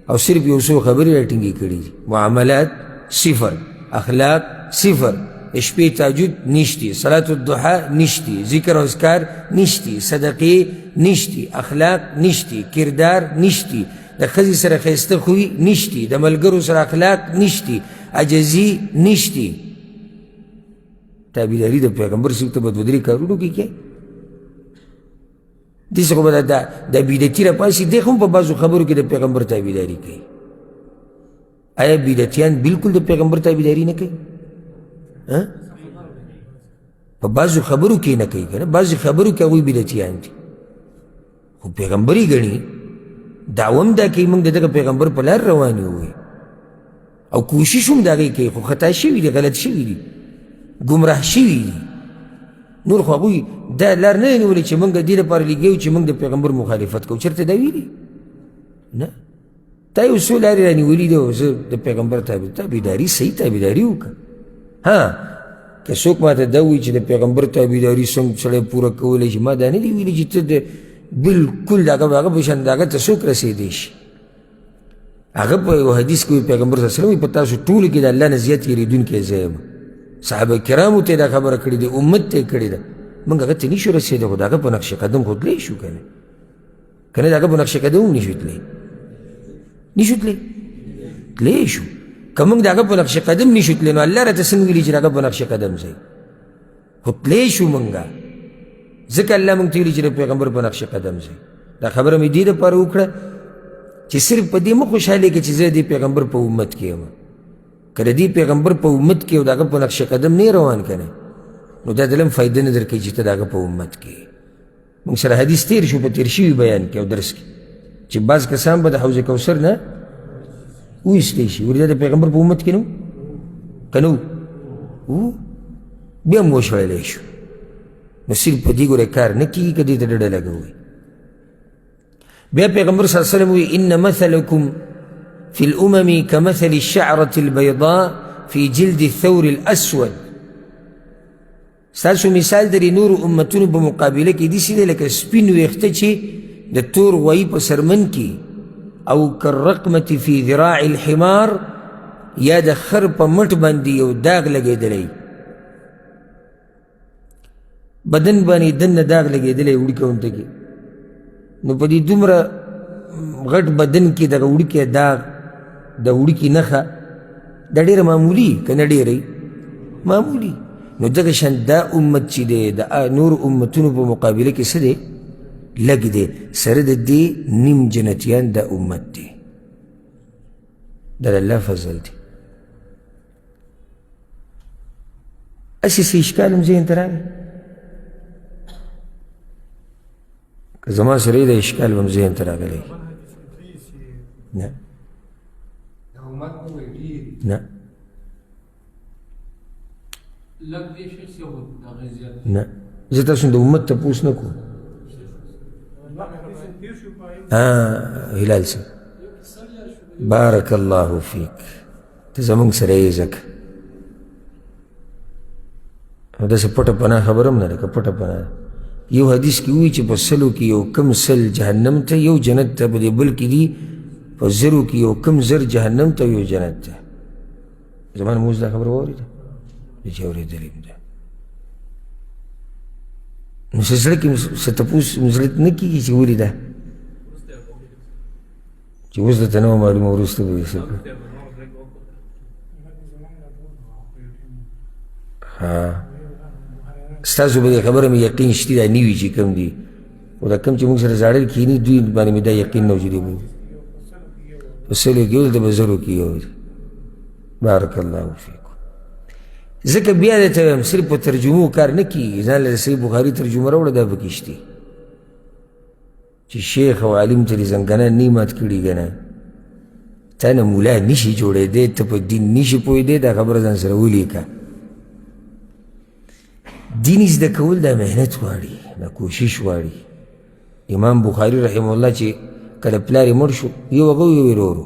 او صرف یو څو خبرې راټینګې کړي دي، معاملات صفر، اخلاق صفر، شپې تهجد نشتی، صلات الضحا نشتی، ذکر او اذکار نشتی، صدقې نشتی، اخلاق نشتی، کردار نشتی، د ښځې سره ښایسته خوی نشتی، د ملګرو سره اخلاق نشتی، عجزي نشتی. تابعداري د پیغمبر صاحب ته په دوه درې کارونو کې کوي. داسې خو به دا بدعتي راپاڅي، دی هم په بعضو خبرو کې د پیغمبر تابعداري کوي. آیا بدعتیان بالکل د پیغمبر تابعداري نه کوي؟ په بعضو خبرو کې نه کوي که نه، بعضې خبرو کې هغوی بدعتیان دي، خو پیغمبر یې ګڼي. دعوه هم دا کوي موږ د دغه پیغمبر په لار روان یو او کوشش هم د هغې کوي، خو خطا شوي دي، غلط شوي دي، ګمراه شوي دي. نور خو هغوی دا لار نه ده نیولې چې موږ د دې لپاره لګیو چې موږ د پیغمبر مخالفت کوو. چېرته دا ویلي؟ نه، تا یو څو لارې رانیولي دي او زه د پیغمبر تابعداري صحیح تابعداري وکړه. ها که څوک ماته دا وایي چې د پیغمبر تابعداري څنګه سړی پوره کولی شي، ما دا نه دي ویلي چې ته د بالکل د هغه په شان د هغه ته څوک رسېدی شي. هغه په یو حدیث کې پیغمبر صلی الله علیه وسلم په تاسو ټولو کې د الله نه زیات یریدونکی زه یم. صحابه کرامو ته دا خبره کړې ده، امت ته یې کړې ده. موږ هغه ته نشو رسېدی، خو د هغه په نقش قدم خو تللی شو که نه، که نه د هغه په نقش قدم هم نشو تللی، نشو تللی، تللی شو. که موږ د هغه په نقش قدم نشو تللی نو الله راته څنګه ویلي چې د هغه په نقش قدم ځئ؟ خو تللی شو موږ، ځکه الله موږ ته ویلي چې د پیغمبر په نقش قدم ځئ. دا خبره مې دې دپاره وکړه چې صرف په دې مه خوشحالېږه چې زه د پیغمبر په امت کې یم. که د دې پیغمبر په امت کې او د هغه په نقش قدم نه روان که نه، نو دا دلم فایده نه درکوي چې ته د هغه په امت کې. موږ سره حدیث تیر شو په تیر شوي بیان کې او درس کې چې بعض کسان به د حوض کوثر نه وویستی شي. ولې دا د پیغمبر په امت کې نه که نه وو؟ بیا هم وشړلی شو. نو صرف په دې ګوره کار نه کېږي که دې ته ډډه لګوئ. بیا پیغمبر صلی الله علیه وسلم وایي ان مثلکم في الأمم كمثل الشعرة البيضاء في جلد الثور الأسود. ستاسو مثال د دې نورو امتونو په مقابله کې داسې دی لکه سپین ویښته چې د تور غوایي په څرمن کې، او کالرقمة فی ذراع الحمار، یا د خر په مټ باندې یو داغ لګېدلی، بدن باندې دننه داغ لګېدلی وړوکی غونته کې. نو په دې دومره غټ بدن کې دغه وړوکی داغ، د وړوکي نښه، دا ډېره معمولي که نه ډېره معمولي. نو دغه شان دا امت چې دی د نورو امتونو په مقابله کې څه دی؟ لږ دی. سره د دې نیم جنتیان دا امت دی. دا د الله فضل دی. هسې څه اشکال هم ذهن ته راغی؟ که زما سره یې د اشکال به هم ذهن ته راغلی. نه نه نه، زه تاسو د امت تپوس نه کوم. هلال صاحب بارک الله فیک، ته زمونږ سره یې ځکه نو داسې پټه پناه خبره هم نه ده، که پټه پناه ده. یو حدیث کې وایي چې په سلو کې یو کم سل جهنم ته، یو جنت ته، په دې بل کې دي په زرو کې یو کم زر جهنم ته، یو جنت ته. زما نه موږ دا خبره واورېده چې اورېدلې هم ده. نو څه زړه کې څه تپوس زړه نه کېږي چې ولې ده، چې اوس درته نه وه معلومه، وروسته به یې څه کړو. ها ستاسو په دې خبره مې یقین شتي، دا نوي چې کوم دي، خو دا کوم چې موږ سره زاړه کښېني دوی باندې مې دا یقین نه و چې دوی به په سلو کې یو، دلته په زرو کې یو دی. بارک الله فیکم. ځکه بیا درته وایم صرف په ترجمو کار نه کېږي. ځان له صحیح بخاري ترجمه راوړه، دا پکې شتي چې شیخ او عالم ته دې زنګنه نه مات کړي، که نه تا نه مولا نشي جوړېدی، ته په دین نشي پوهېدی. دا خبره ځان سره ولیکه. دین زده کول دا محنت غواړي، دا کوشش غواړي. امام بخاري رحمه الله چې کله پلار یې مړ شو، یو هغه یو یې ورور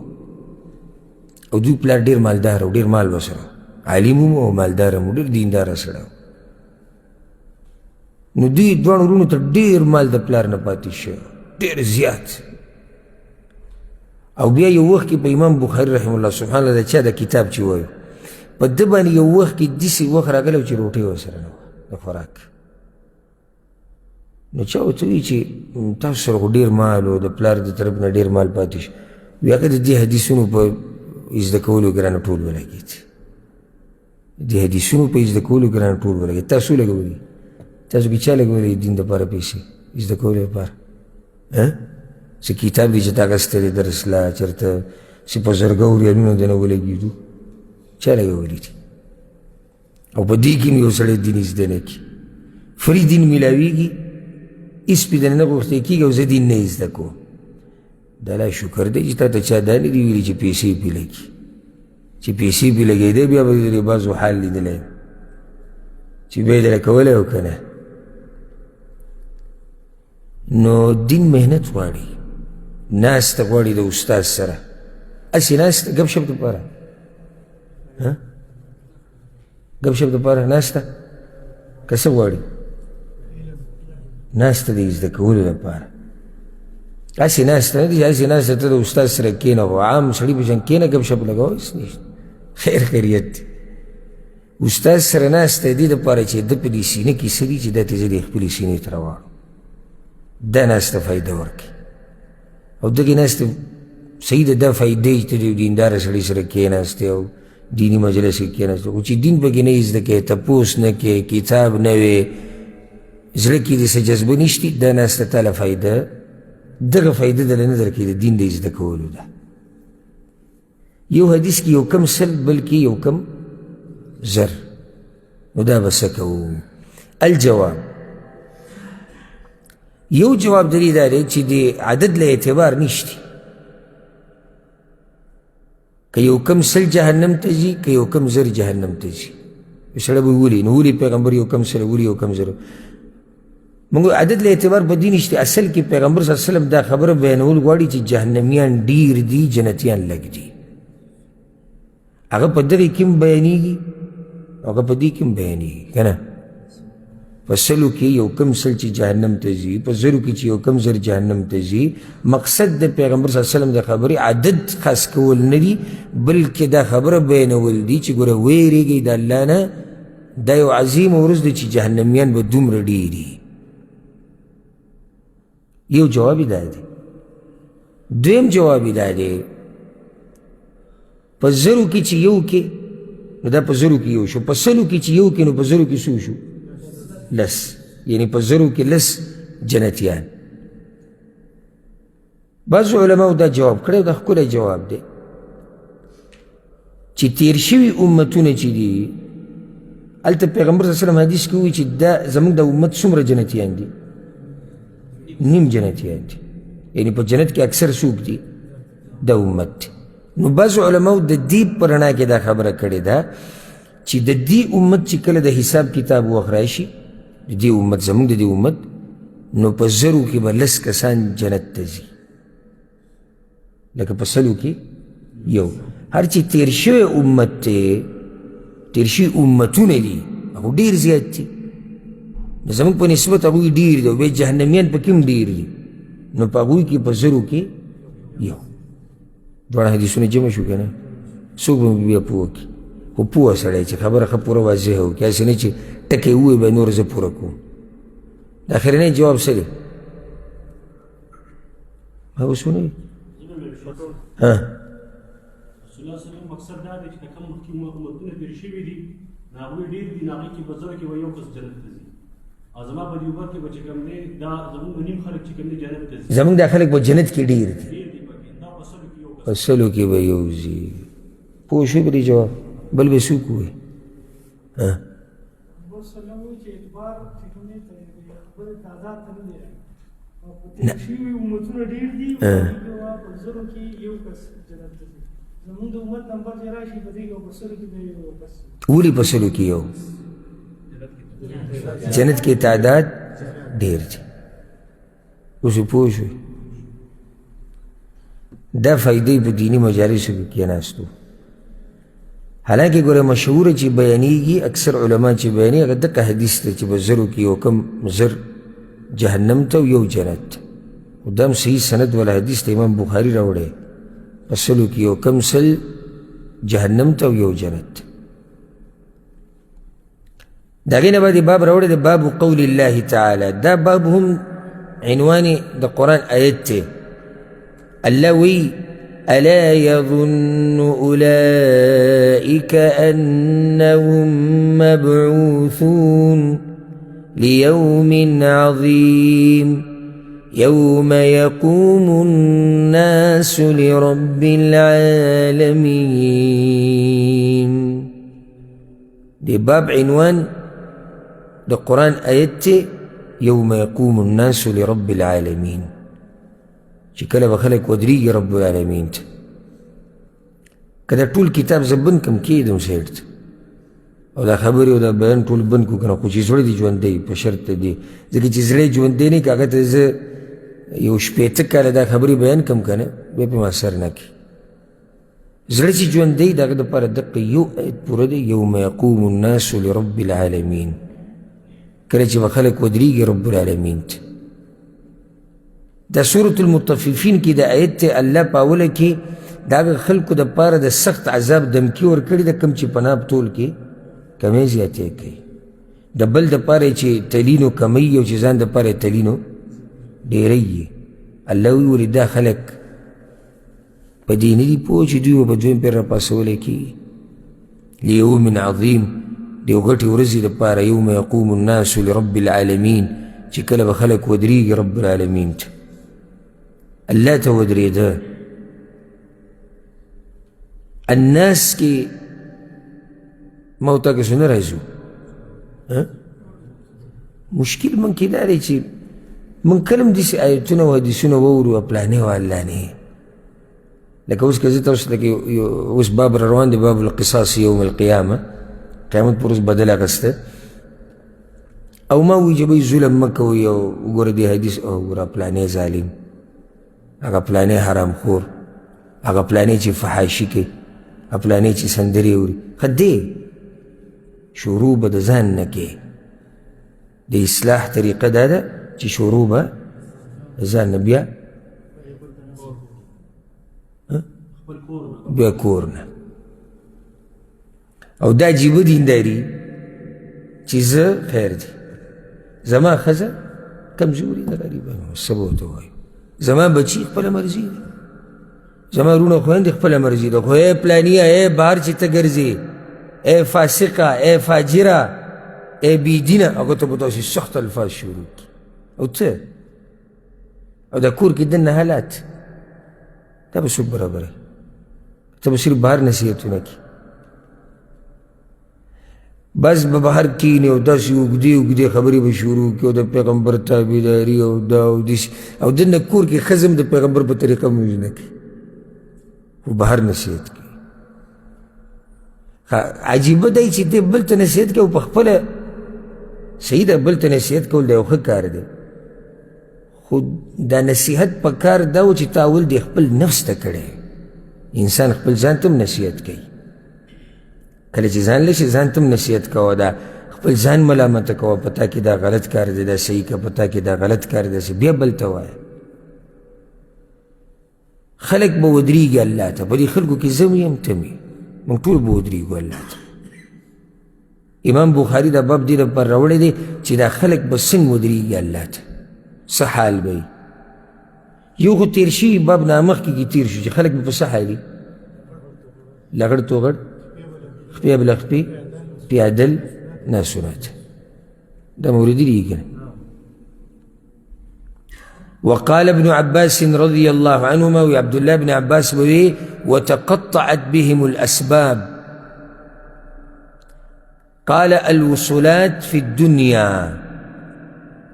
او دوی پلار ډېر مالدار او ډېر مال ورسره، عالم هم او مالدار هم، ډېر دینداره سړی. نو دوی دواړو وروڼو ته ډېر مال د پلار نه پاتې شو، ډېر زیات. او بیا یو وخت کې په امام بخاري رحمه الله سبحان الله د چا د کتاب چې وایو، په ده باندې یو وخت کې داسې وخت راغلی و چې روټۍ ورسره نه وه د خوراک. نو چا ورته وویل چې تاسو سره خو ډېر مال و، د پلار د طرف نه ډېر مال پاتې شو. وایي هغه د دې حدیثونو په زده کولو کې رانه ټول ولګېد، د حدیثونو په زده کولو کې رانه ټول ولګېد. تاسو لګولي، تاسو کې چا لګولي دین دپاره پیسې زده کولو لپاره؟ څه کتاب دی چې تا اخیستی دی درس له چېرته چې په زرګاو ریالونه درنه ولګېدو، چا لګولي دي؟ او په دې کې هم یو سړی دین زده نه کړي، فري دین میلاویږي، هېڅ پرې درنه نه غوښتی کېږي او زه دین نه زده کوم. د الله شکر دی چې تا ته چا دا نه دي ویلي چې پیسې پرې لګي، چې پیسې پرې لګېدی بیا به دې بعضو حال لیدلی چې بیا یې درله کولی او که نه. نو دین محنت غواړي، ناسته غواړي د استاد سره، هسې ناسته ګپ شپ دپاره، ګپ شپ دپاره ناسته که څه غواړي؟ ناسته د زده کولو لپاره، هسې ناسته نه دي، هسې ناسته ته د استاد سره کښېنه، خو عام سړي په شان کښېنه ګپ شپ لګوه، هېڅ نشته، خیر خیریت دی. استاد سره ناسته دې دپاره چې ده په دې سینه کې څه دي چې دا ترې زه دې خپلې سینې ته راواړم، دا ناسته فایده ورکوي. او دغې ناستې صحیح ده، دا فایده یې چې ته د یو دینداره سړي سره کښېناستې او دیني مجلس کې کښېناستې، خو چې دین پکې نه زده کوې، تپوس نه کوې، کتاب نه وې، زړه کې دې څه جذبه نشتي، دا ناسته تا له فایده، دغه فایده درله نه درکوي، د دین د زده کولو ده. یو حدیث کې یو کم سل، بل کې یو کم زر، نو دا به څه کوو؟ الجواب، یو جواب د دې دا دی چې د عدد له اعتبار نشته. که یو کم سل جهنم ته ځي، که یو کم زر جهنم ته ځي، سړی به ولي، نو ولي پیغمبر یو کم سره ولي یو کم زره؟ موږ عدد له اعتبار په دې نشته. اصل کې پیغمبر صلی الله علیه وسلم دا خبره بیانول غواړي چې جهنمیان ډیر دي، جنتیان لږ دي. هغه په دغې کې هم بیانېږي، هغه په دې کې هم بیانېږي که نه؟ په سلو کې یو کم سل چې جهنم ته ځي، په زرو کې چې یو کم زر جهنم ته ځي. مقصد د پیغمبر صلی الله علیه وسلم د خبرې عدد خاص کول نه دي، بلکې دا خبره بیانول دي چې ګوره ویرېږئ د الله نه، دا یو عظیم ورځ دی چې جهنمیان به دومره ډېر دي. یو جواب یې دا دی. دویم جواب یې دا دی، په زرو کې چې یو کې، نو دا په زرو کې یو شو، په سلو کې چې یو کې، نو په زرو کې څو شو؟ لس. یعنی په زرو کې لس جنتیان. بعضو علماو دا جواب کړی، دا ښکلی جواب دی چې تیر شوي امتونه چې دي، هلته پیغمبر صلی الله علیه وسلم حدیث کې وایي چې دا زموږ د امت څومره جنتیان دي؟ نیم جنتیان دي. یعنی په جنت کې اکثر څوک دي؟ د امت دي. نو بعضو علماو د دې په رڼا کې دا خبره کړې ده چې د دې امت چې کله د حساب کتاب وخت راشي، د دې امت، زموږ د دې امت، نو په زرو کې به لس کسان جنت ته ځي، لکه په سلو کې یو. هر چې تیر شوی امت دی، تیر شوي امتونه دي، هغه ډېر زیات دي، نو زموږ په نسبت هغوی ډېر دي، او بیا جهنمیان پکې هم ډېر دي، نو په هغوی کې په زرو کې یو. دواړه حدیثونه جمع شو که نه؟ څوک به بیا پوه کړي؟ خو پوه سړی چې خبره ښه پوره واضحه وکړي، هسې نه چې ټکی ووایي بیا نور زه پوره کوم. د اخرنی جواب څه دی؟ ما اوس ونه ویل؟ ها. رسول الله صلی الله علیه وسلم مقصد دا دی چې کوم مخکې امتونه تېر شوي دي، نو هغوی ډېر دي، نو هغوی کې په زرو کې به یو کس جنت ته ځي، او زما په دې عمر کې به چې کوم دی، دا زموږ نیم خلک چې کوم دی جنت ته ځي. زموږ دا خلک په جنت کې ډېر دي، ډېر دي پکې، دا په سلو کې یو کس، په سلو کې به یو ځي. پوه شوې په دې جواب؟ بل به څوک ووایي؟ ها. نه. امتونه ډېر دي، په زرو کې یو کس جنت ته ځي. زموږ د امت نمبر چې راشي په دې کې په سلو کې به یو کس. ولې په سلو کې یو؟ جنت کې تعداد ډېر دی. اوس پوه شوې؟ دا فایدې په دیني مجالسو کې کېناستو. حالانکه ګوره مشهوره چې بیانېږي، اکثر علما چې بیانېږي، هغه دقه حدیث دی چې په زرو کې یو کم زر جهنم ته او یو جنت ته. خو دا هم صحیح سند والا حدیث دی، امام بخاري راوړی، په سلو کې یو کم سل جهنم ته او یو جنت ته. د هغې نه بعد باب راوړی دی، باب قول الله تعالی. دا باب هم عنوان د قرآن آیت دی. الله وی ألا يظن أولئك أنهم مبعوثون ليوم عظيم يوم يقوم الناس لرب العالمين. دی باب عنوان د قرآن آیت دی، یوم یقوم الناس لرب العالمین، چې کله به خلک ودرېږي رب العالمین ته. که دا ټول کتاب زه بند کړم، کښېږدم سایډ ته او دا خبرې او دا بیان ټول بند کړو که نه، خو چې زړه دې ژوندی په شرط دی، ځکه چې زړه یې ژوندی نه که هغه ته زه یو 60 کاله دا خبرې بیان کړم که نه، بیا پرې ما اثر نه کوي. زړه چې ژوندی د هغه دپاره دقه یو آیت پوره دی، یوم یقوم الناس لرب العالمین، کله چې به خلک ودرېږي رب العالمین ته. د سورة المطففین کې د آیت ته الله په اوله کې د هغه خلکو دپاره د سخت عذاب دمکي ورکړې ده، کوم چې په ناپ تول کې کمی زیاتی کوي، د بل دپاره چې تلینو کمی او چې ځان دپاره تلینو ډېروي. الله وایي ولې دا خلک په دې نه دي پوه چې دوی به په دویم پېر راپاڅولی کېږي؟ لیوم عظیم، د یو غټې ورځې دپاره، یوم یقوم الناس لرب العالمین، چې کله به خلک ودرېږي رب العالمین ته، الله ته ودرېده. الناس کې ما او تا کې څه نه راځو. مشکل مونږ کې دا دی چې مونږ کله هم داسې آیتونه او حدیثونه واورو، پلانې او علانې، لکه اوس که زه تاسو ته اوس باب را روان دی، باب القصاص یوم القیامه، قیامت پر ورځ بدل اخیسته. او ما ووایي چې بھئی ظلم مه کوئ، او وګوره دې حدیث، او وګوره پلانی ظالم، هغه پلانی حرامخور، هغه پلانی چې فحاشي کوي، هغه پلانی چې سندرې اوري. ښه دی، شروع به د ځان نه کوې. د اصلاح طریقه دا ده چې شروع به ځان نه، بیا بیا کور نه. او دا عجیبه دینداري چې زه خیر دی، زما ښځه کمزوري ده، غریبه، څه به ورته ووایو، زما بچي خپله مرضي ده، زما وروڼه خویندې خپله مرضي ده، خو ای پلانیه، ای بهر چې ته ګرځې، ای فاسقه، ای فاجره، ای بېدینه، هغه ته به داسې سخت الفاظ شروع کړي. او ته او دا کور کې دننه حالات دا به څوک برابروي؟ ته به صرف بهر نصیحتونه کوي، بس به بهر کینې او داسې اوږدې اوږدې خبرې به شروع کړي، او د پیغمبر تابعداري او دا او داسې، او دننه کور کې ښځه هم د پیغمبر په طریقه مونځ نه کوي، خو بهر نصیحت کوي. عجیبه دی چې دی بل ته نصیحت کوي او په خپله صحیح ده، بل ته نصیحت کول د یو ښه کار دی، خو دا نصیحت په کار دا و چې تا اول دې خپل نفس ته کړی. انسان خپل ځان ته هم نصیحت کوي، کله چې ځان له شي ځان ته هم نصیحت کوه، دا خپل ځان ملامته کوه، په تا کې دا غلط کار دی، دا صحیح که، په تا کې دا غلط کار دی، بیا بل ته وایه. خلک به ودرېږي الله ته، په دې خلکو کې زه یم ته مې، موږ ټول به ودرېږو الله ته. امام بخاري دا باب دې لپاره راوړی دی چې دا خلک به څنګه ودرېږي الله ته، څه حال به وي. یو خو تېر شوي باب نه مخکې کې تېر شو چې خلک به په څه حال وي، لغړ توغړ، خپې به له خپې، پیادل، ناسونات، دا مې اورېدلي دي که نه؟ وقال ابن عباس رضي الله عنهما، وعبد الله بن عباس بوي وتقطعت بهم الأسباب. قال الوصولات في الدنيا.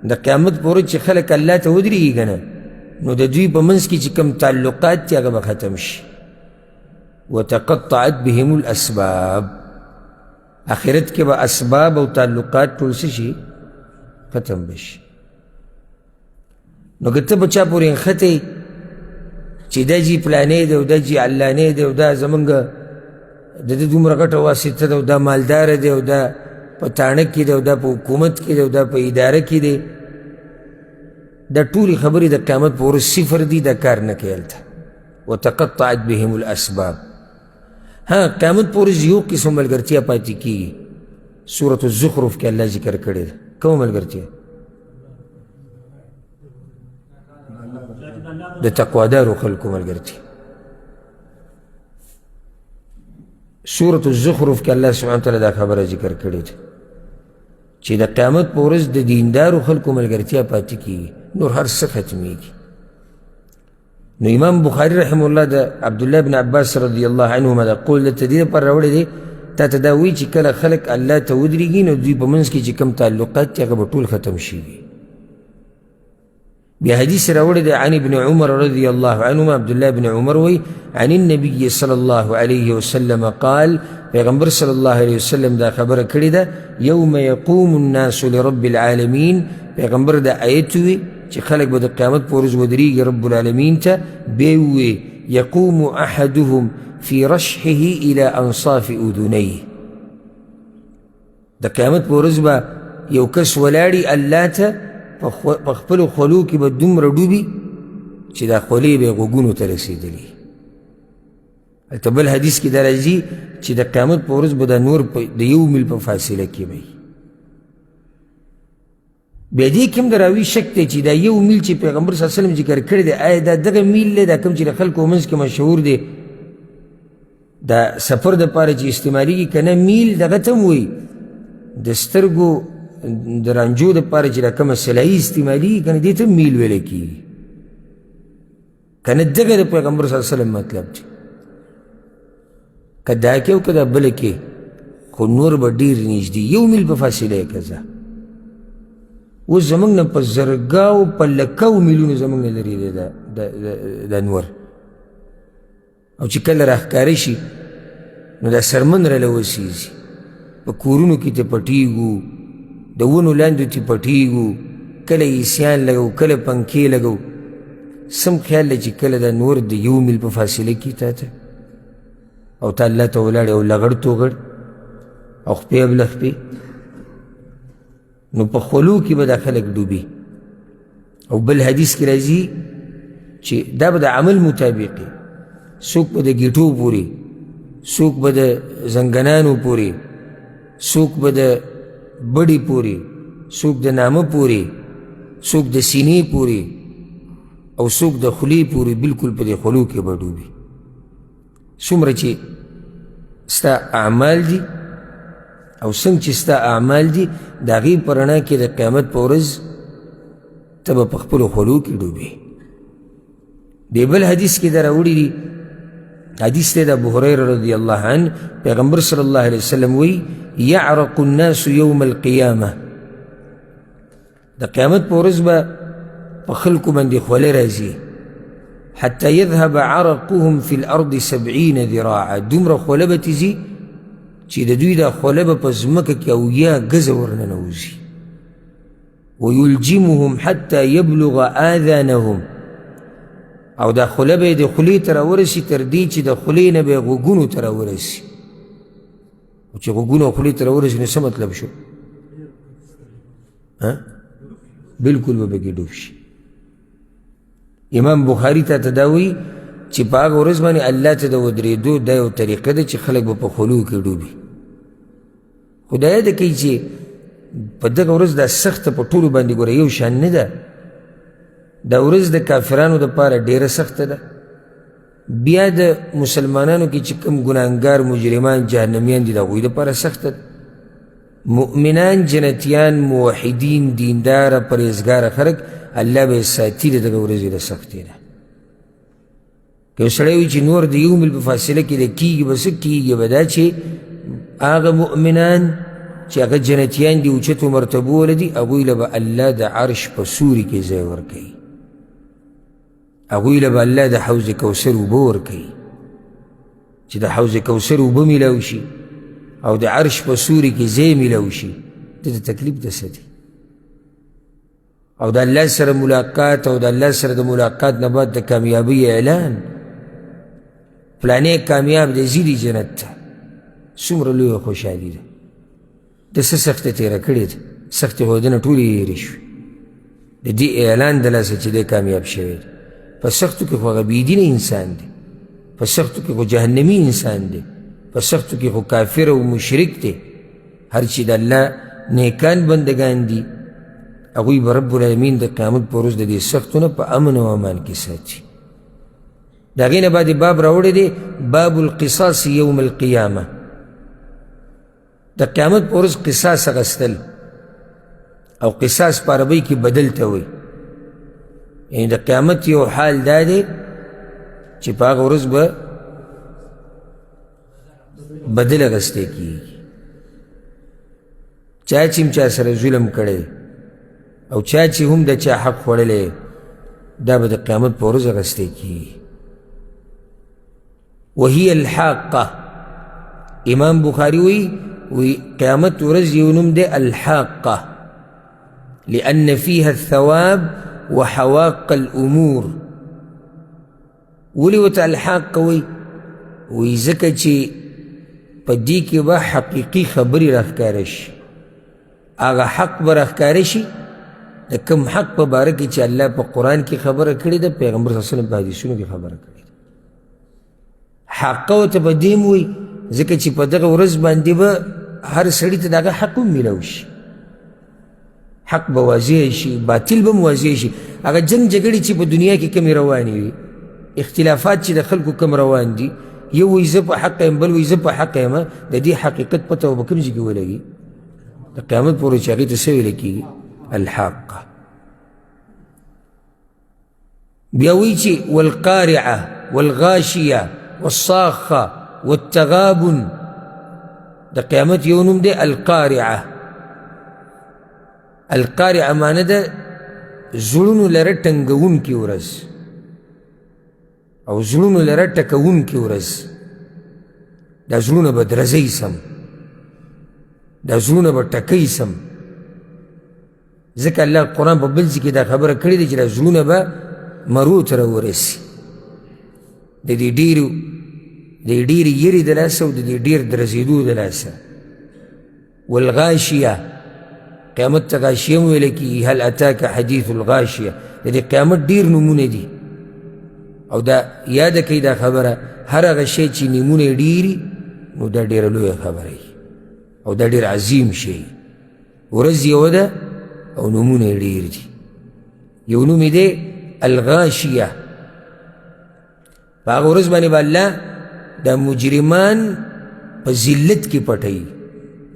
د قیامت پر ورځ چې خلک الله ته ودرېږي که نه، نو د دوی په منځ کې چې کوم تعلقات دي هغه به ختم شي. وتقطعت بهم الأسباب، آخرت کې به اسباب او تعلقات ټول څه شي؟ ختم به شي. نو که ته په چا پورې نښتې چې دا جي پلانې دی او دا جي علانې دی او دا زمونږ د ده دومره غټه واسطه ده او دا مالداره دی او دا په تاڼه کې دی او دا په حکومت کې دی او دا په اداره کې دی، دا ټولې خبرې د قیامت په ورځ صفر دي، دا کار نه کوي هلته. وتقطعت بهم الاسباب. ها، قیامت په ورځ یو قسم ملګرتیا پاتې کېږي، سورة الزخرف کې الله ذکر کړې ده. کومه ملګرتیا؟ د تقوادارو خلکو ملګرتیا. سورة الزخرف کې الله سبحانه وتعالی دا خبره ذکر کړې ده چې د قیامت په ورځ د دیندارو خلکو ملګرتیا پاتې کېږي، نور هر څه ختمېږي. نو امام بخاري رحمه الله د عبدالله بن عباس رضی الله عنهما د قول د دې لپاره راوړی دی، تا ته دا وایي چې کله خلک الله ته ودرېږي نو دوی په منځ کې چې کوم تعلقات دي هغه به ټول ختم شي. بیا حدیث راوړی دی عن ابن عمر رضی الله عنهما، عبدالله بن عمر وایي عن النبي صلی الله علیه وسلم قال، پیغمبر صلی الله علیه وسلم دا خبره کړې ده، یوم یقوم الناس لرب العالمین. پیغمبر دا آیت وی چې خلک به د قیامت په ورځ ودرېږي رب العالمین ته، بیا یې وویل یقوم احدهم فی رشحه الی انصاف اذنیه. د قیامت په ورځ به یو کس ولاړي الله ته په خپلو خولو کې به دومره ډوبي چې دا خولې به یې غوږونو ته رسېدلي. هلته بل حدیث کې دا راځي چې د قیامت په ورځ به دا نور د یو میل په فاصله کې به وي. بیا دې کې هم د راوي شک دی چې دا یو میل چې پیغمبر صلی الله علیه وسلم ذکر کړی دی، آیا دا دغه میل دی دا کوم چې د خلکو منځ کې مشهور دی دا سفر دپاره چې استعمالیږي، که نه میل دغه ته هم وایي د سترګو د رانجو دپاره چې دا کومه سلایي استعمالیږي که نه، دې ته هم میل ویلی کېږي، که نه دغه د پیغمبر صلی الله علیه وسلم مطلب دی. که دا کې او که دا بله کې، خو نور به ډېر نږدې یو میل په فاصله یې که ځه. اوس زموږ نه په زرګاو په لکاو میلونو زموږ نه لرې دی دا نور، او چې کله راښکاره شي نو دا سرمن راله وسیږي. په کورونو کې ته پټیږو، د ونو لاندې ته پټیږو، کله ایسیان لګو، کله پنکې لګو. سم خیال دی چې کله دا نور د یو میل په فاصله کې تا ته او تا الله ته ولاړې او لغړ توغړ او خپې بله خپې، نو په خولو کې به دا خلک ډوبي. او بل حدیث کې راځي چې دا به د عمل مطابق وي، څوک به د ګیټو پورې، څوک به د زنګنانو پورې، څوک به د بډې پورې، څوک د نامه پورې، څوک د سینې پورې، او څوک د خولې پورې، بالکل په دې خولو کې به ډوبي. څومره چې ستا اعمال دي او څنګه چې ستا اعمال دي، د هغې په رڼا کې د قیامت په ورځ ته به په خپلو خولو کې ډوبې. دی بل حدیث کې دا راوړي دي، حدیث دی د ابو هریره رضی الله عنه، پیغمبر صلی الله علیه وسلم وایي یعرق الناس یوم القیامه، د قیامت په ورځ به په خلکو باندې خوله راځي، حتی یذهب عرقهم فی الارض 70 ذراعا، دومره خوله به ترې ځي چې د دوی دا خوله به په ځمکه کې 70 ګزه ورننوځي. ویلجمهم حتی یبلغ آذانهم، او دا خوله به یې د خولې ته راورسي تر دې چې د خولې نه به یې غوږونو ته راورسي. او چې غوږونو او خولې ته راورسي نو څه مطلب شو؟ بالکل به پکې ډوب شي. امام بخاري ته ته دا وایي چې په هغه ورځ باندې الله ته د ودرېدو دا یو طریقه ده چې خلک به په خولو کې ډوبي. خو دا یاده کوي چې په دغه ورځ دا سخته په ټولو باندې ګوره یو شان نه ده. دا ورځ د کافرانو دپاره ډېره سخته ده، بیا د مسلمانانو کې چې کوم ګناهګار مجرمان جهنمیان دي د هغوی دپاره سخته ده. مؤمنان جنتیان موحدین دینداره پرهېزګاره خلک الله به یې ساتي د دغه ورځې له سختۍ نه. که یو سړی وي چې نور د یو میل په فاصله کې د کېږي به څه کېږي به دا چې هغه مؤمنان چې هغه جنتیان دي اوچتو مرتبو والا دي، هغوی له به الله د عرش په سوري کې ځای ورکوي، هغوی له به الله د حوض کوثر اوبه ورکوي چې د حوض کوثر اوبه میلاو شي او د عرش په سوري کې ځای میلاو شي، ده ته تکلیف د څه دی؟ او د الله سره ملاقات او د الله سره د ملاقات نه بعد د کامیابی اعلان، پلانې کامیاب دی ځي دي جنت ته، څومره لویه خوشحالي ده. ده څه سخته تېره کړې ده، سختې خو دنه ټولې هېرې شوې د دې اعلان د لاسه چې دی کامیاب شوی دی. په سختو کې خو هغه بېدینه انسان دی، په سختو کې خو جهنمي انسان دی، په سختو کې خو کافر او مشرک دی. هر چې د الله نیکان بندګان دي هغوی به رب العالمین د قیامت په ورځ د دې سختو نه په امن او امان کې ساتي. د هغې نه بعد باب راوړی دی، باب القصاص یوم القیامه، د قیامت په ورځ قصاص اخیستل. او قصاص په عربۍ کې بدل ته وایي، یعنې د قیامت یو حال دا دی چې په هغه ورځ به بدل اخیستی کېږي. چا چې هم چا سره ظلم کړی او چا چې هم د چا حق خوړلی، دا به د قیامت په ورځ اخیستی کېږي. وهي الحاقه، امام بخاري وایي وی قیامت ورځ یو نوم دی الحاقه، لأن فيها الثواب وحواق الأمور. ولې ورته الحاقه وایي؟ وایي ځکه چې په دې کې به حقیقي خبرې راښکاره شي، هغه حق به راښکاره شي د کوم حق په باره کې چې الله په قرآن کې خبره کړې ده، پیغمبر صلی الله علیه وسلم په حدیثونو کې خبره کړې ده. حقه ورته په دې هم وایي ځکه چې په دغه ورځ باندې به هر سړي ته د هغه حق هم میلاو شي، حق به واضح شي، باطل به هم واضح شي. هغه جنګ جګړې چې په دنیا کې کمې روانې وي، اختلافات چې د خلکو کم روان دي، یو وایي زه په حق یم، بل وایي زه په حق یم، د دې حقیقت پته به کوم ځای کې ولګي؟ د قیامت په ورځ چې هغې ته څه ویل کېږي؟ الحاقه. بیا وایي چې والقارعه والغاشیه والصاخه والتغابن، د قیامت یو نوم دی القارعه. القارعه معنی ده زړونو لره ټنګوونکې ورځ او زړونو لره ټکوونکې ورځ، دا زړونه به درځئ سم. دا زړونه به ټکوي سم، ځکه الله قرآن په بل ځای کې دا خبره کړې ده چې دا زړونه به مرو ته راورسي، د دې ډېرو د ډېرې یرې د لاسه او د دې ډېر درزېدو د لاسه. والغاشیه، قیامت ته غاشیه هم ویل کېږي، هل اتاک حدیث الغاشیه. د دې قیامت ډېر نومونه دي، او دا یاده کوي دا خبره، هر هغه شی چې نومونه یې ډېري نو دا ډېره لویه خبره وي او دا ډېر عظیم شی. ورځ یوه ده او نومونه یې ډېر دي. یو نوم یې دی الغاشیه. په هغه ورځ باندې به الله دا مجرمان په ذلت کې پټوي،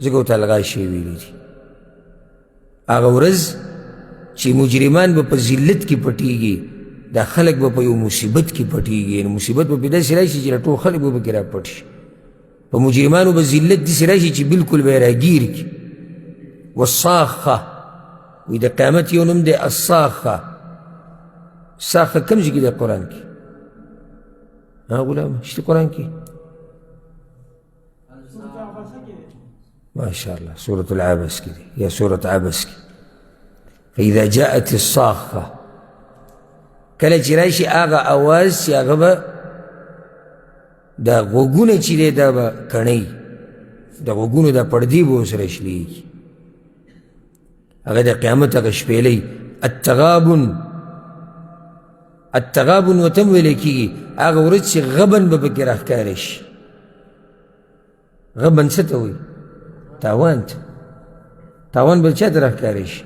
ځکه ورته الغاشیه ویلي دي. هغه ورځ چې مجرمان به په ذلت کې پټېږي، دا خلک به په یو مصیبت کې پټېږي، یعنې مصیبت به پرې داسې راشي چې ټول خلک به پکې راپټ شي. په مجرمانو به ذلت داسې راشي چې بلکل به یې راګیر کړي. والصاخه، وایي د قیامت یو نوم دی الصاخه. صاخه کوم ځای کې دی قرآن کې؟ ها غلام شته قرآن کې؟ ما شاء الله، سورة العبس کې دی یا سورة عبس کې. فإذا جاءت الصاخة، کله چې راشي هغه اواز چې هغه به دا غوږونه چې دی دا به کڼوي، د غوږونو دا پردې به ورسره شلېږي. هغه د قیامت هغه شپېلۍ. التغابن، التغابن ورته هم ویلی کېږي، هغه ورځ چې غبن به پکې راښکاره شي. غبن څه ته وایي؟ تاوان ته. تاوان به چا ته راښکاره شي؟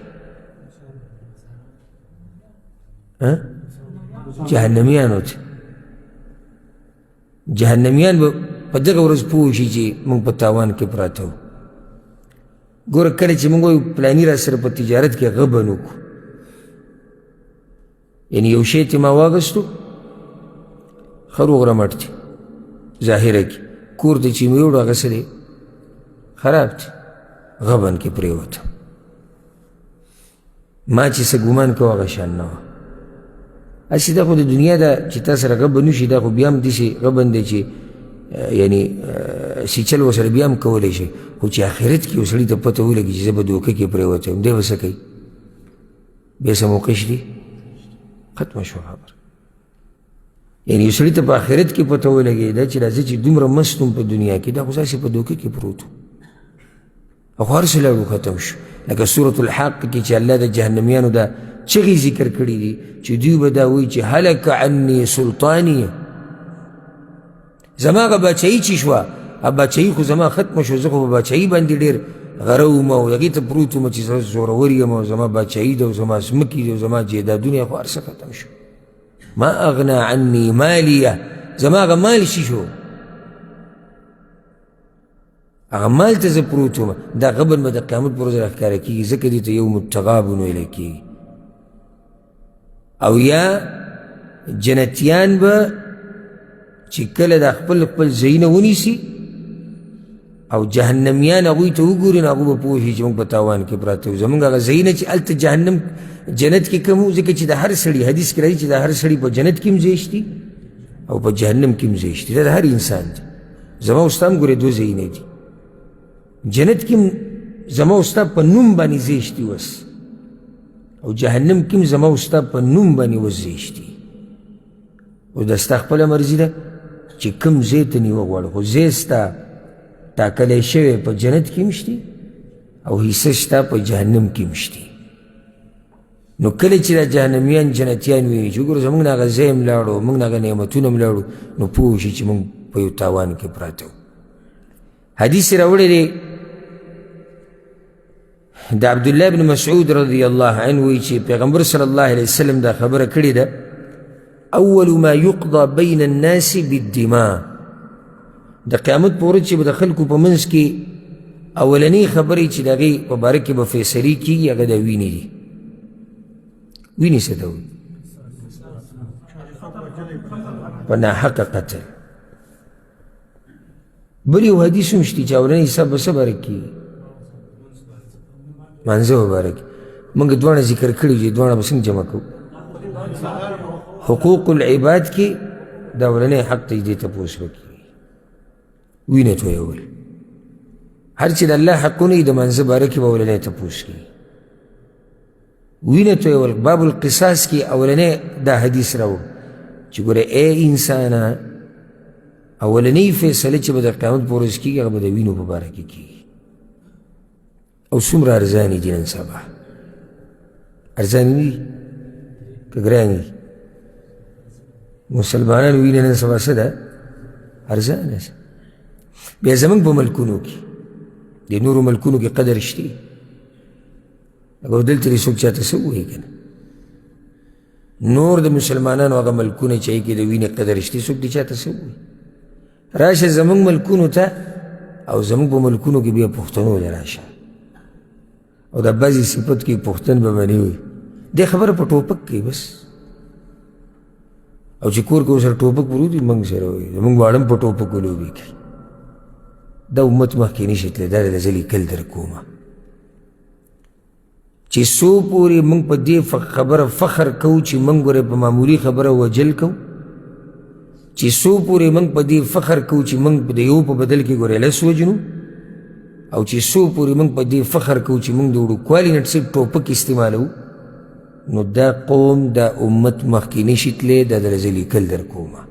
جهنمیانو ته. جهنمیان به په دغه ورځ پوه شي چې موږ په تاوان کې پراته وو. ګوره کله چې موږ وایو پلاني را سره په تجارت کې غبن وکړو، یعنې یو شی ترې ما واخیستو، ښه روغ رمټ دی ظاهره کې، کور ته چې مې یوړو هغه څه دی خراب دی، غبن کې پرېوته. ما چې څه ګمان کوه هغه شان نه وه. هسې دا خو د دنیا ده چې تا سره غبن وشي، دا خو بیا هم داسې غبن دی چې یعنې هسې چل ورسره بیا هم کولی شي، خو چې آخرت کې یو سړي ته پته ولګي چې زه به دوکه کې پرېوتی یم، دی به څه کوي؟ بیا څه موقع شي؟ ختمه شوه خبره. یعنې یو سړي ته په آخرت کې پته ولګېده چې راځه چې دومره مست وم په دنیا کې، دا خو زه هسې په دوکه کې پروت وم، خو هر څه لاړو ختم شو. لکه سورة الحق کې چې الله د جهنمیانو دا چغې ذکر کړي دي چې دوی به دا وایي چې هلک عني سلطاني، زما هغه باچایي چې شوه، هغه باچایي خو زما ختمه شوه، زه خو په باچایي باندې ډېر غره وم او هغې ته پروت وم چې زه زورور یم او زما باچایي ده او زما ځمکې دي او زما جایدادونه، خو هر څه ختم شو. ما اغنا عني مالیه، زما هغه مال شي شو، هغه مال ته زه پروت وم. دا غبن به د قیامت پر ورځ راښکاره کېږي، ځکه دې ته یوم التغابن ویل کېږي. او یا جنتیان به چې کله دا خپل خپل ځایونه ونیسي او جهنمیان هغوی ته وګوري، نو هغوی به پوه شي چې موږ په تاوان کې پراته یو. زموږ هغه ځایونه چې هلته جهنم جنت کې کوم وو، ځکه چې د هر سړي حدیث کې راځي چې د هر سړي په جنت کې هم ځای شتي او په جهنم کې هم ځای شتي. دا د هر انسان دی. زما او ستا هم ګورې دوه ځایونه دي، جنت کې هم زما او ستا په نوم باندې ځای شتي اوس، او جهنم کې هم زما او ستا په نوم باندې اوس ځای شتي. او دا ستا خپله مرضي ده چې کوم ځای ته نیوه غواړې، خو ځای ستا ټاکلی شوی په جنت کې هم شتي او حصه ستا په جهنم کې هم شتي. نو کله چې دا جهنمیان جنتیان ویني چې وګوره زموږ نه هغه ځای هم لاړو، موږ نه هغه نعمتونه هم لاړو، نو پوه شي چې موږ په یو تاوان کې پراته وو. حدیث یې راوړی دی د عبدالله بن مسعود رضی الله عنه، وایي چې پیغمبر صلی الله علیه وسلم دا خبره کړې ده، اول ما يقضى بين الناس بالدماء. د قیامت په ورځ چې به د خلکو په منځ کې اولنۍ خبرې چې د هغې په باره کې به فیصلې کېږي، هغه د وینې دي. وینې څه ته وایي؟ په ناحقه قتل. بل یو حدیث هم شته چې اولنی حساب به څه باره کېږي؟ مانځه به باره کې. موږ دواړه ذکر کړي چې دواړه به څنګه جمع کوو؟ حقوق العباد کې د اولنی حق ته دې تپوس به کېږي، وینه تویول. هر چې د الله حقونه یې د مانځه باره کې به اولنی تپوس کوي. وینه تویول باب القصاص کې اولنی دا حدیث راوړ چې ګوره ای انسانه، اولنۍ فیصله چې به د قیامت په ورځ کېږي هغه به د وینو په باره کې کېږي. او څومره ارزانې دي نن سبا، ارزانې نه دي که ګرانې دي؟ مسلمانانو وینه نن سبا څه ده؟ ارزانه ده. بیا زموږ په ملکونو کې، د نورو ملکونو کې قدر شته، اګر دلته دې څوک چاته څه ووایي که نه، نور د مسلمانانو هغه ملکونه چې هغې کې د وینې قدر شته، څوک دې چاته څه ووایي؟ راشه زموږ ملکونو ته، او زموږ په ملکونو کې بیا پښتنو ته راشه. او دا بعضې صفت کې پښتن به باندې وي، دې خبره په ټوپک کوي بس، او چې کور کې ورسره ټوپک پروت وي موږ سره وایي زموږ واړه هم په ټوپکو لوبې کوي. دا امت مخکې نه شي تللی، دا د زه لیکل در کومه چې څو پورې موږ په دې خبره فخر کوو چې موږ ګورې په معمولي خبره وژل کوو، چې څو پورې موږ په دې فخر کوو چې موږ د یو په بدل کې ګورې لس وژنو، او چې څو پورې موږ په دې فخر کوو چې موږ د وړوکوالي نه څه ټوپک استعمالوو، نو دا قوم دا امت مخکې نشي تللی. دا درته زه لیکل در کومه.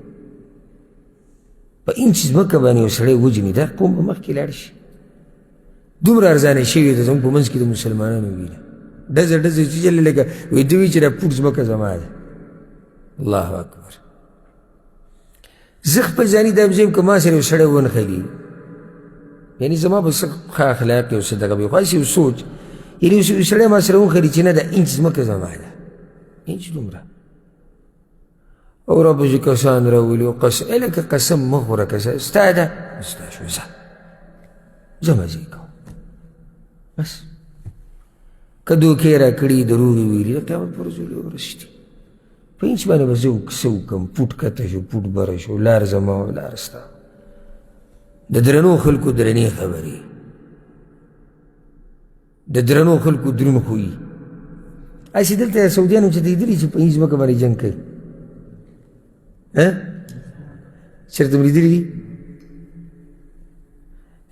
په انچ ځمکه باندې یو سړی وژني، دا قوم به مخکې لاړ شي. دومره ارزانه شوې ده زموږ په منځ کې د مسلمانانو وینه، ډزه ډزه چې چلې لکه وایي دوی چې دا پوټ ځمکه زما ده. الله اکبر. زه خپل ځاني دا یم که ما سره یو سړی ونښلي، یعنې زما به څه ښه اخلاق یو څه دغه وي، خو هسې یو سوچ، یعنې یو سړی ما سره ونښلي چې نه دا انچ ځمکه زما ده، انچ دومره، او راپسې کسان راولي، قسم لکه قسم مه خوره، قسم ستا ده، ستا شو، ځه ځه مزې کوه بس. که دوکې راکړي دروغ یې ویلي، د قیامت پر ورځ ولې ورسېدي؟ په هېڅ باندې به زه څه وکړم؟ پوټ کته شو، پوټ بره شو، لار زما او لار ستا. د درنو خلکو درنې خبرې، د درنو خلکو درون خوی. هسې دلته سعودیانو چې لیدلي چې په هېڅ ځمکه باندې جنګ کوي، چېرته مې لیدلي دي؟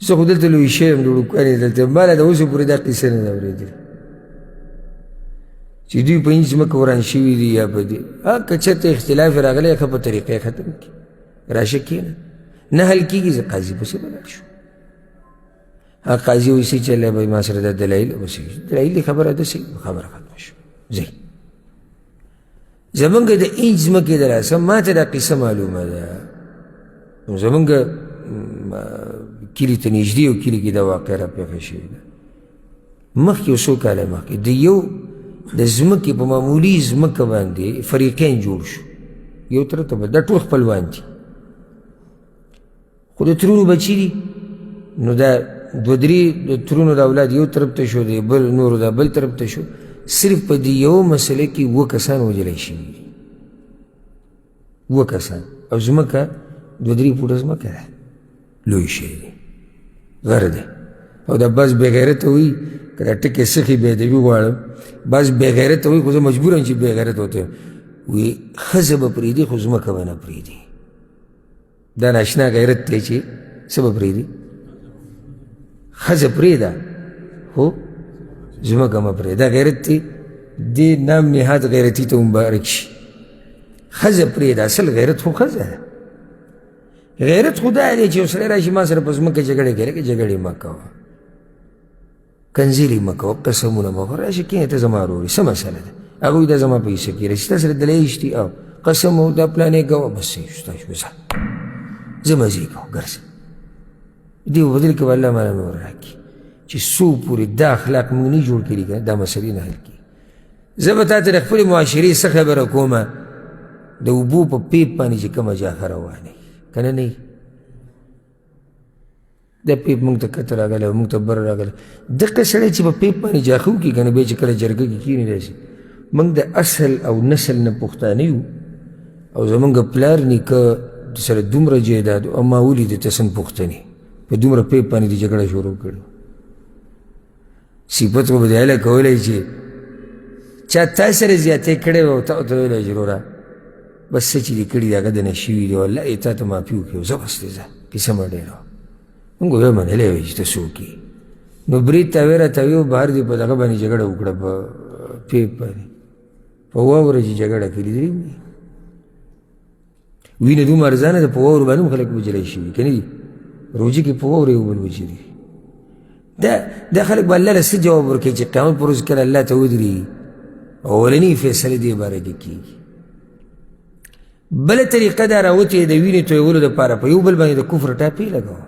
زه خو دلته لوی شوی یم، د وړوکوالي دلته ما لا د اوسه پورې دا قصه نه ده اورېدلې چې دوی په هېڅ ځمکه وران شوي دي یا په دې. که چېرته اختلاف راغلی، ښه په طریقه یې ختم کړي، راشه کښېنه، نه حل کېږي زه قاضي پسې به لاړ شو. هغه قاضي وایي څه چلی به ما سره دا دلایل، بس دلایل دي، خبره داسې خبره ختمه شوه. ځئ زمونږ د اینچ ځمکې د لاسه ما ته دا قصه معلومه ده. زمونږ کلي ته نږدې یو کلي کې دا واقعه راپېښه شوې ده مخکې، یو څو کاله مخکې، د یو د ځمکې په معمولي ځمکه باندې فریقین جوړ شو، یو تر ته بل، دا ټول خپلوان دي خو د ترونو بچي دي. نو دا دوه درې د ترونو د اولاد یو طرف ته شو، دی بل نورو دا بل طرف ته شو. صرف په دې یوه مسله کې اووه کسان وژلی شوي دي، اووه کسان. او ځمکه دوه درې فوټه ځمکه ده، لوی شی دی، غر دی. او دا بعض بېغیرته وي، که دا ټکی سخي بېادبي غواړم، بعض بېغیرته وي، خو زه مجبور یم چې بېغیرته ورته وي. ښځه به پرېږدي خو ځمکه به نه پرېږدي. دا ناشنا غیرت دی چې څه به پرېږدي؟ ښځه پرېږده خو ځمکه مه پرېږده. دا غیرت دی، دې نام نهاد غیرتي ته مبارک شي. ښځه پرېږده، اصل غیرت خو ښځه ده. غیرت خو دا دی چې یو سړی راشي ما سره په ځمکه جګړې کوي، لکه جګړې مه کوه، کنځلې مه کوه، قسمونه مه خوره، راشه کښېنه، ته زما ورور یې، څه مسله ده؟ هغوی دا زما په حصه کې راشي، ستا سره دلایل شتي، او قسم او دا پلانې کوه، بس صحیح شو، ستا شو، ځه ځه مزې کوه، ګرځه. دې په بدل کې به الله ماله نور راکړي. چې څو پورې دا اخلاق موږ نه جوړ کړي که نه، دا مسلې نه حل کېږي. زه به تا ته د خپلې معاشرې څه خبره کومه، د اوبو په پیپ باندې چې کومه جاخه روانه وي که نه نه وي، دا پیپ موږ ته کته راغلی او موږ ته بره راغلی. دقه سړی چې په پیپ باندې جاخه وکړي که نه، بیا چې کله جرګه کې کښېني داسې، موږ د اصل او نسل نه پښتانه یو، او زموږ پلار نیکه سره دومره جایداد او ما ولیده ته څنګه پښتنې په دومره پیپ باندې د جګړه شروع کړې. صفت خو به دې هله کولی چې چا تا سره زیاتی کړی وی او تا ورته ویلی چې وروره بس څه چې دې کړي دي هغه د نه شوي دي، والله یې تا ته معافي وکړي، ځه بس دی ځه، قصه مه ډېروه. موږ به منلی وی چې ته څوک یې. نو برید تاوی را تاوی او بهر دې په دغه باندې جګړه وکړه، په پیپ باندې په واوره چې جګړه کړې لیدلې وي. وینه دومره ارزانه ده، په واورو باندې هم خلک وژلی شوي که نه دي؟ روژه کې په واورو یو بل وژلي. دا خلک به الله له څه جواب ورکوي چې قیامت پر ورځ کله الله ته ودرېږي؟ اولنۍ فیصله دې باره کې کېږي. بله طریقه دا راوتې د وینې تویولو دپاره په یو بل باندې د کفر ټاپې لګوه.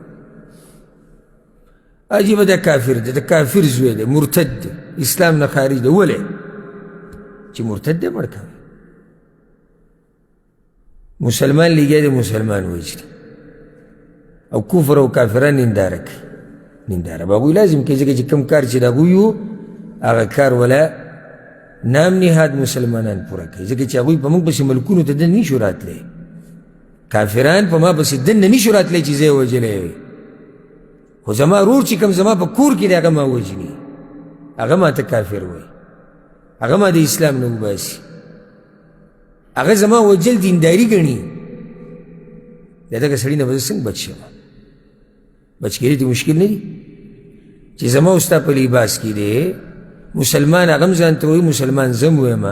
عجیبه دا کافر دی، د کافر زوی دی، مرتد دی، اسلام نه خارج دی. ولې چې مرتد دی مړ کوي؟ مسلمان لګیا دی مسلمان وژني او کفر او کافران ننداره کوي. ننداره به هغوی لازم کوي، ځکه چې کوم کار چې د هغوی و هغه کار ولا نام نهاد مسلمانان پوره کوي، ځکه چې هغوی په موږ پسې ملکونو ته دننه نشو راتلی. کافران په ما پسې دننه نشو راتلی چې زه یې وژلی وی، خو زما ورور چې کوم زما په کور کې دی هغه ما وژني، هغه ما ته کافر وایي، هغه ما د اسلام نه وباسي، هغه زما وژل دینداري ګڼي. د دغه سړي نه به زه څنګه بچ شم؟ بچ کېدل دې مشکل نه دي چې زما او ستا په لباس کې دی مسلمان، هغه هم ځان ته وایي مسلمان، زه هم وایم،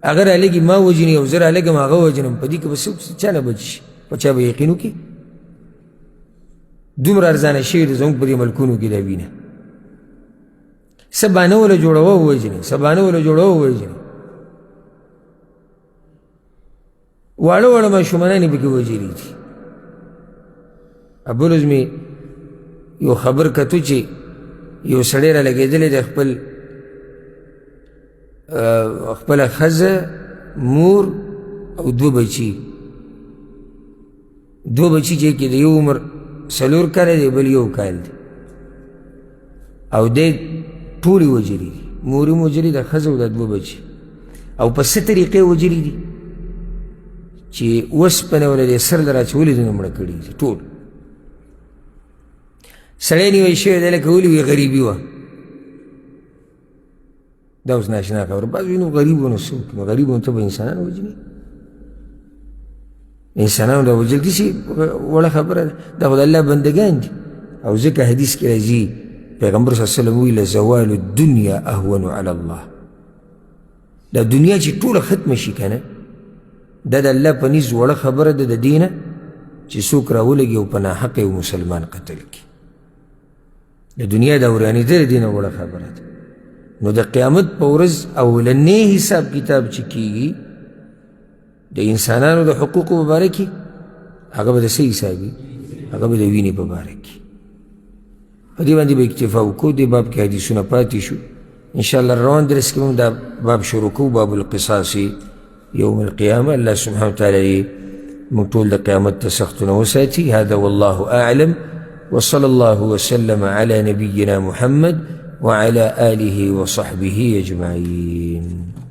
هغه رالږي ما وژني او زه رالږم هغه وژنم، په دې کې به څوک چا نه بچ شي؟ په چا به یقین وکړي؟ دومره ارزانه شوې ده زموږ په دې ملکونو کې دا وینه. څه بانه وله جوړوه ووژني، څه بانه وله جوړوه ووژني. واړه واړه ماشومانان یې پکې وژلي دي. بل ورځ مې یو خبر کتو چې یو سړی را لګېدلی دی، خپله ښځه، مور او دوه بچي. دوه بچي چې کې د یو عمر 4 کاله دی، بل 1 کال دی، او دی ټولې وژلي دي. مور یې هم وژلې ده، ښځه او دا دوه بچي. او په څه طریقې وژلي دي چې اوسپنه وله دې سر له راچولې دي نو مړه کړي دي ټول. سړی نیول شوی دی لکه ولې وي غریبي وه. دا اوس ناشنا خبره. بعض وینو غریب ونه څوک نو غریب ته به انسانان وژني؟ انسانانو دا وژل داسې وړه خبره ده، دا خو د الله بندګان دي. او ځکه حدیث کې راځي پیغمبر صلی الله علیه وسلم وویل لزوال الدنیا اهون علی الله. دا دنیا چې ټوله ختمه شي که نه، دا د الله په نیز وړه خبره ده د دې نه چې څوک راولګي او په ناحقه یو مسلمان قتل کړي. د دنیا د ورانېدل د دې نه وړه خبره ده. نو د قیامت په ورځ اولنی حساب کتاب چې کیږي د انسانانو د حقوقو په باره کې، هغه به د څه حساب وي؟ هغه به د وینې په باره کې. په دې باندې به اکتفا وکړو. دې باب کې حدیثونه پاتې شو. انشاءالله روان درس کې موږ دا باب شروع کوو، باب القصاص يوم القيامة. الله سبحانه وتعالى موږ ټول د قیامت ته سختونه وساتي. هذا والله أعلم، وصلى الله وسلم على نبينا محمد وعلى آله وصحبه أجمعين.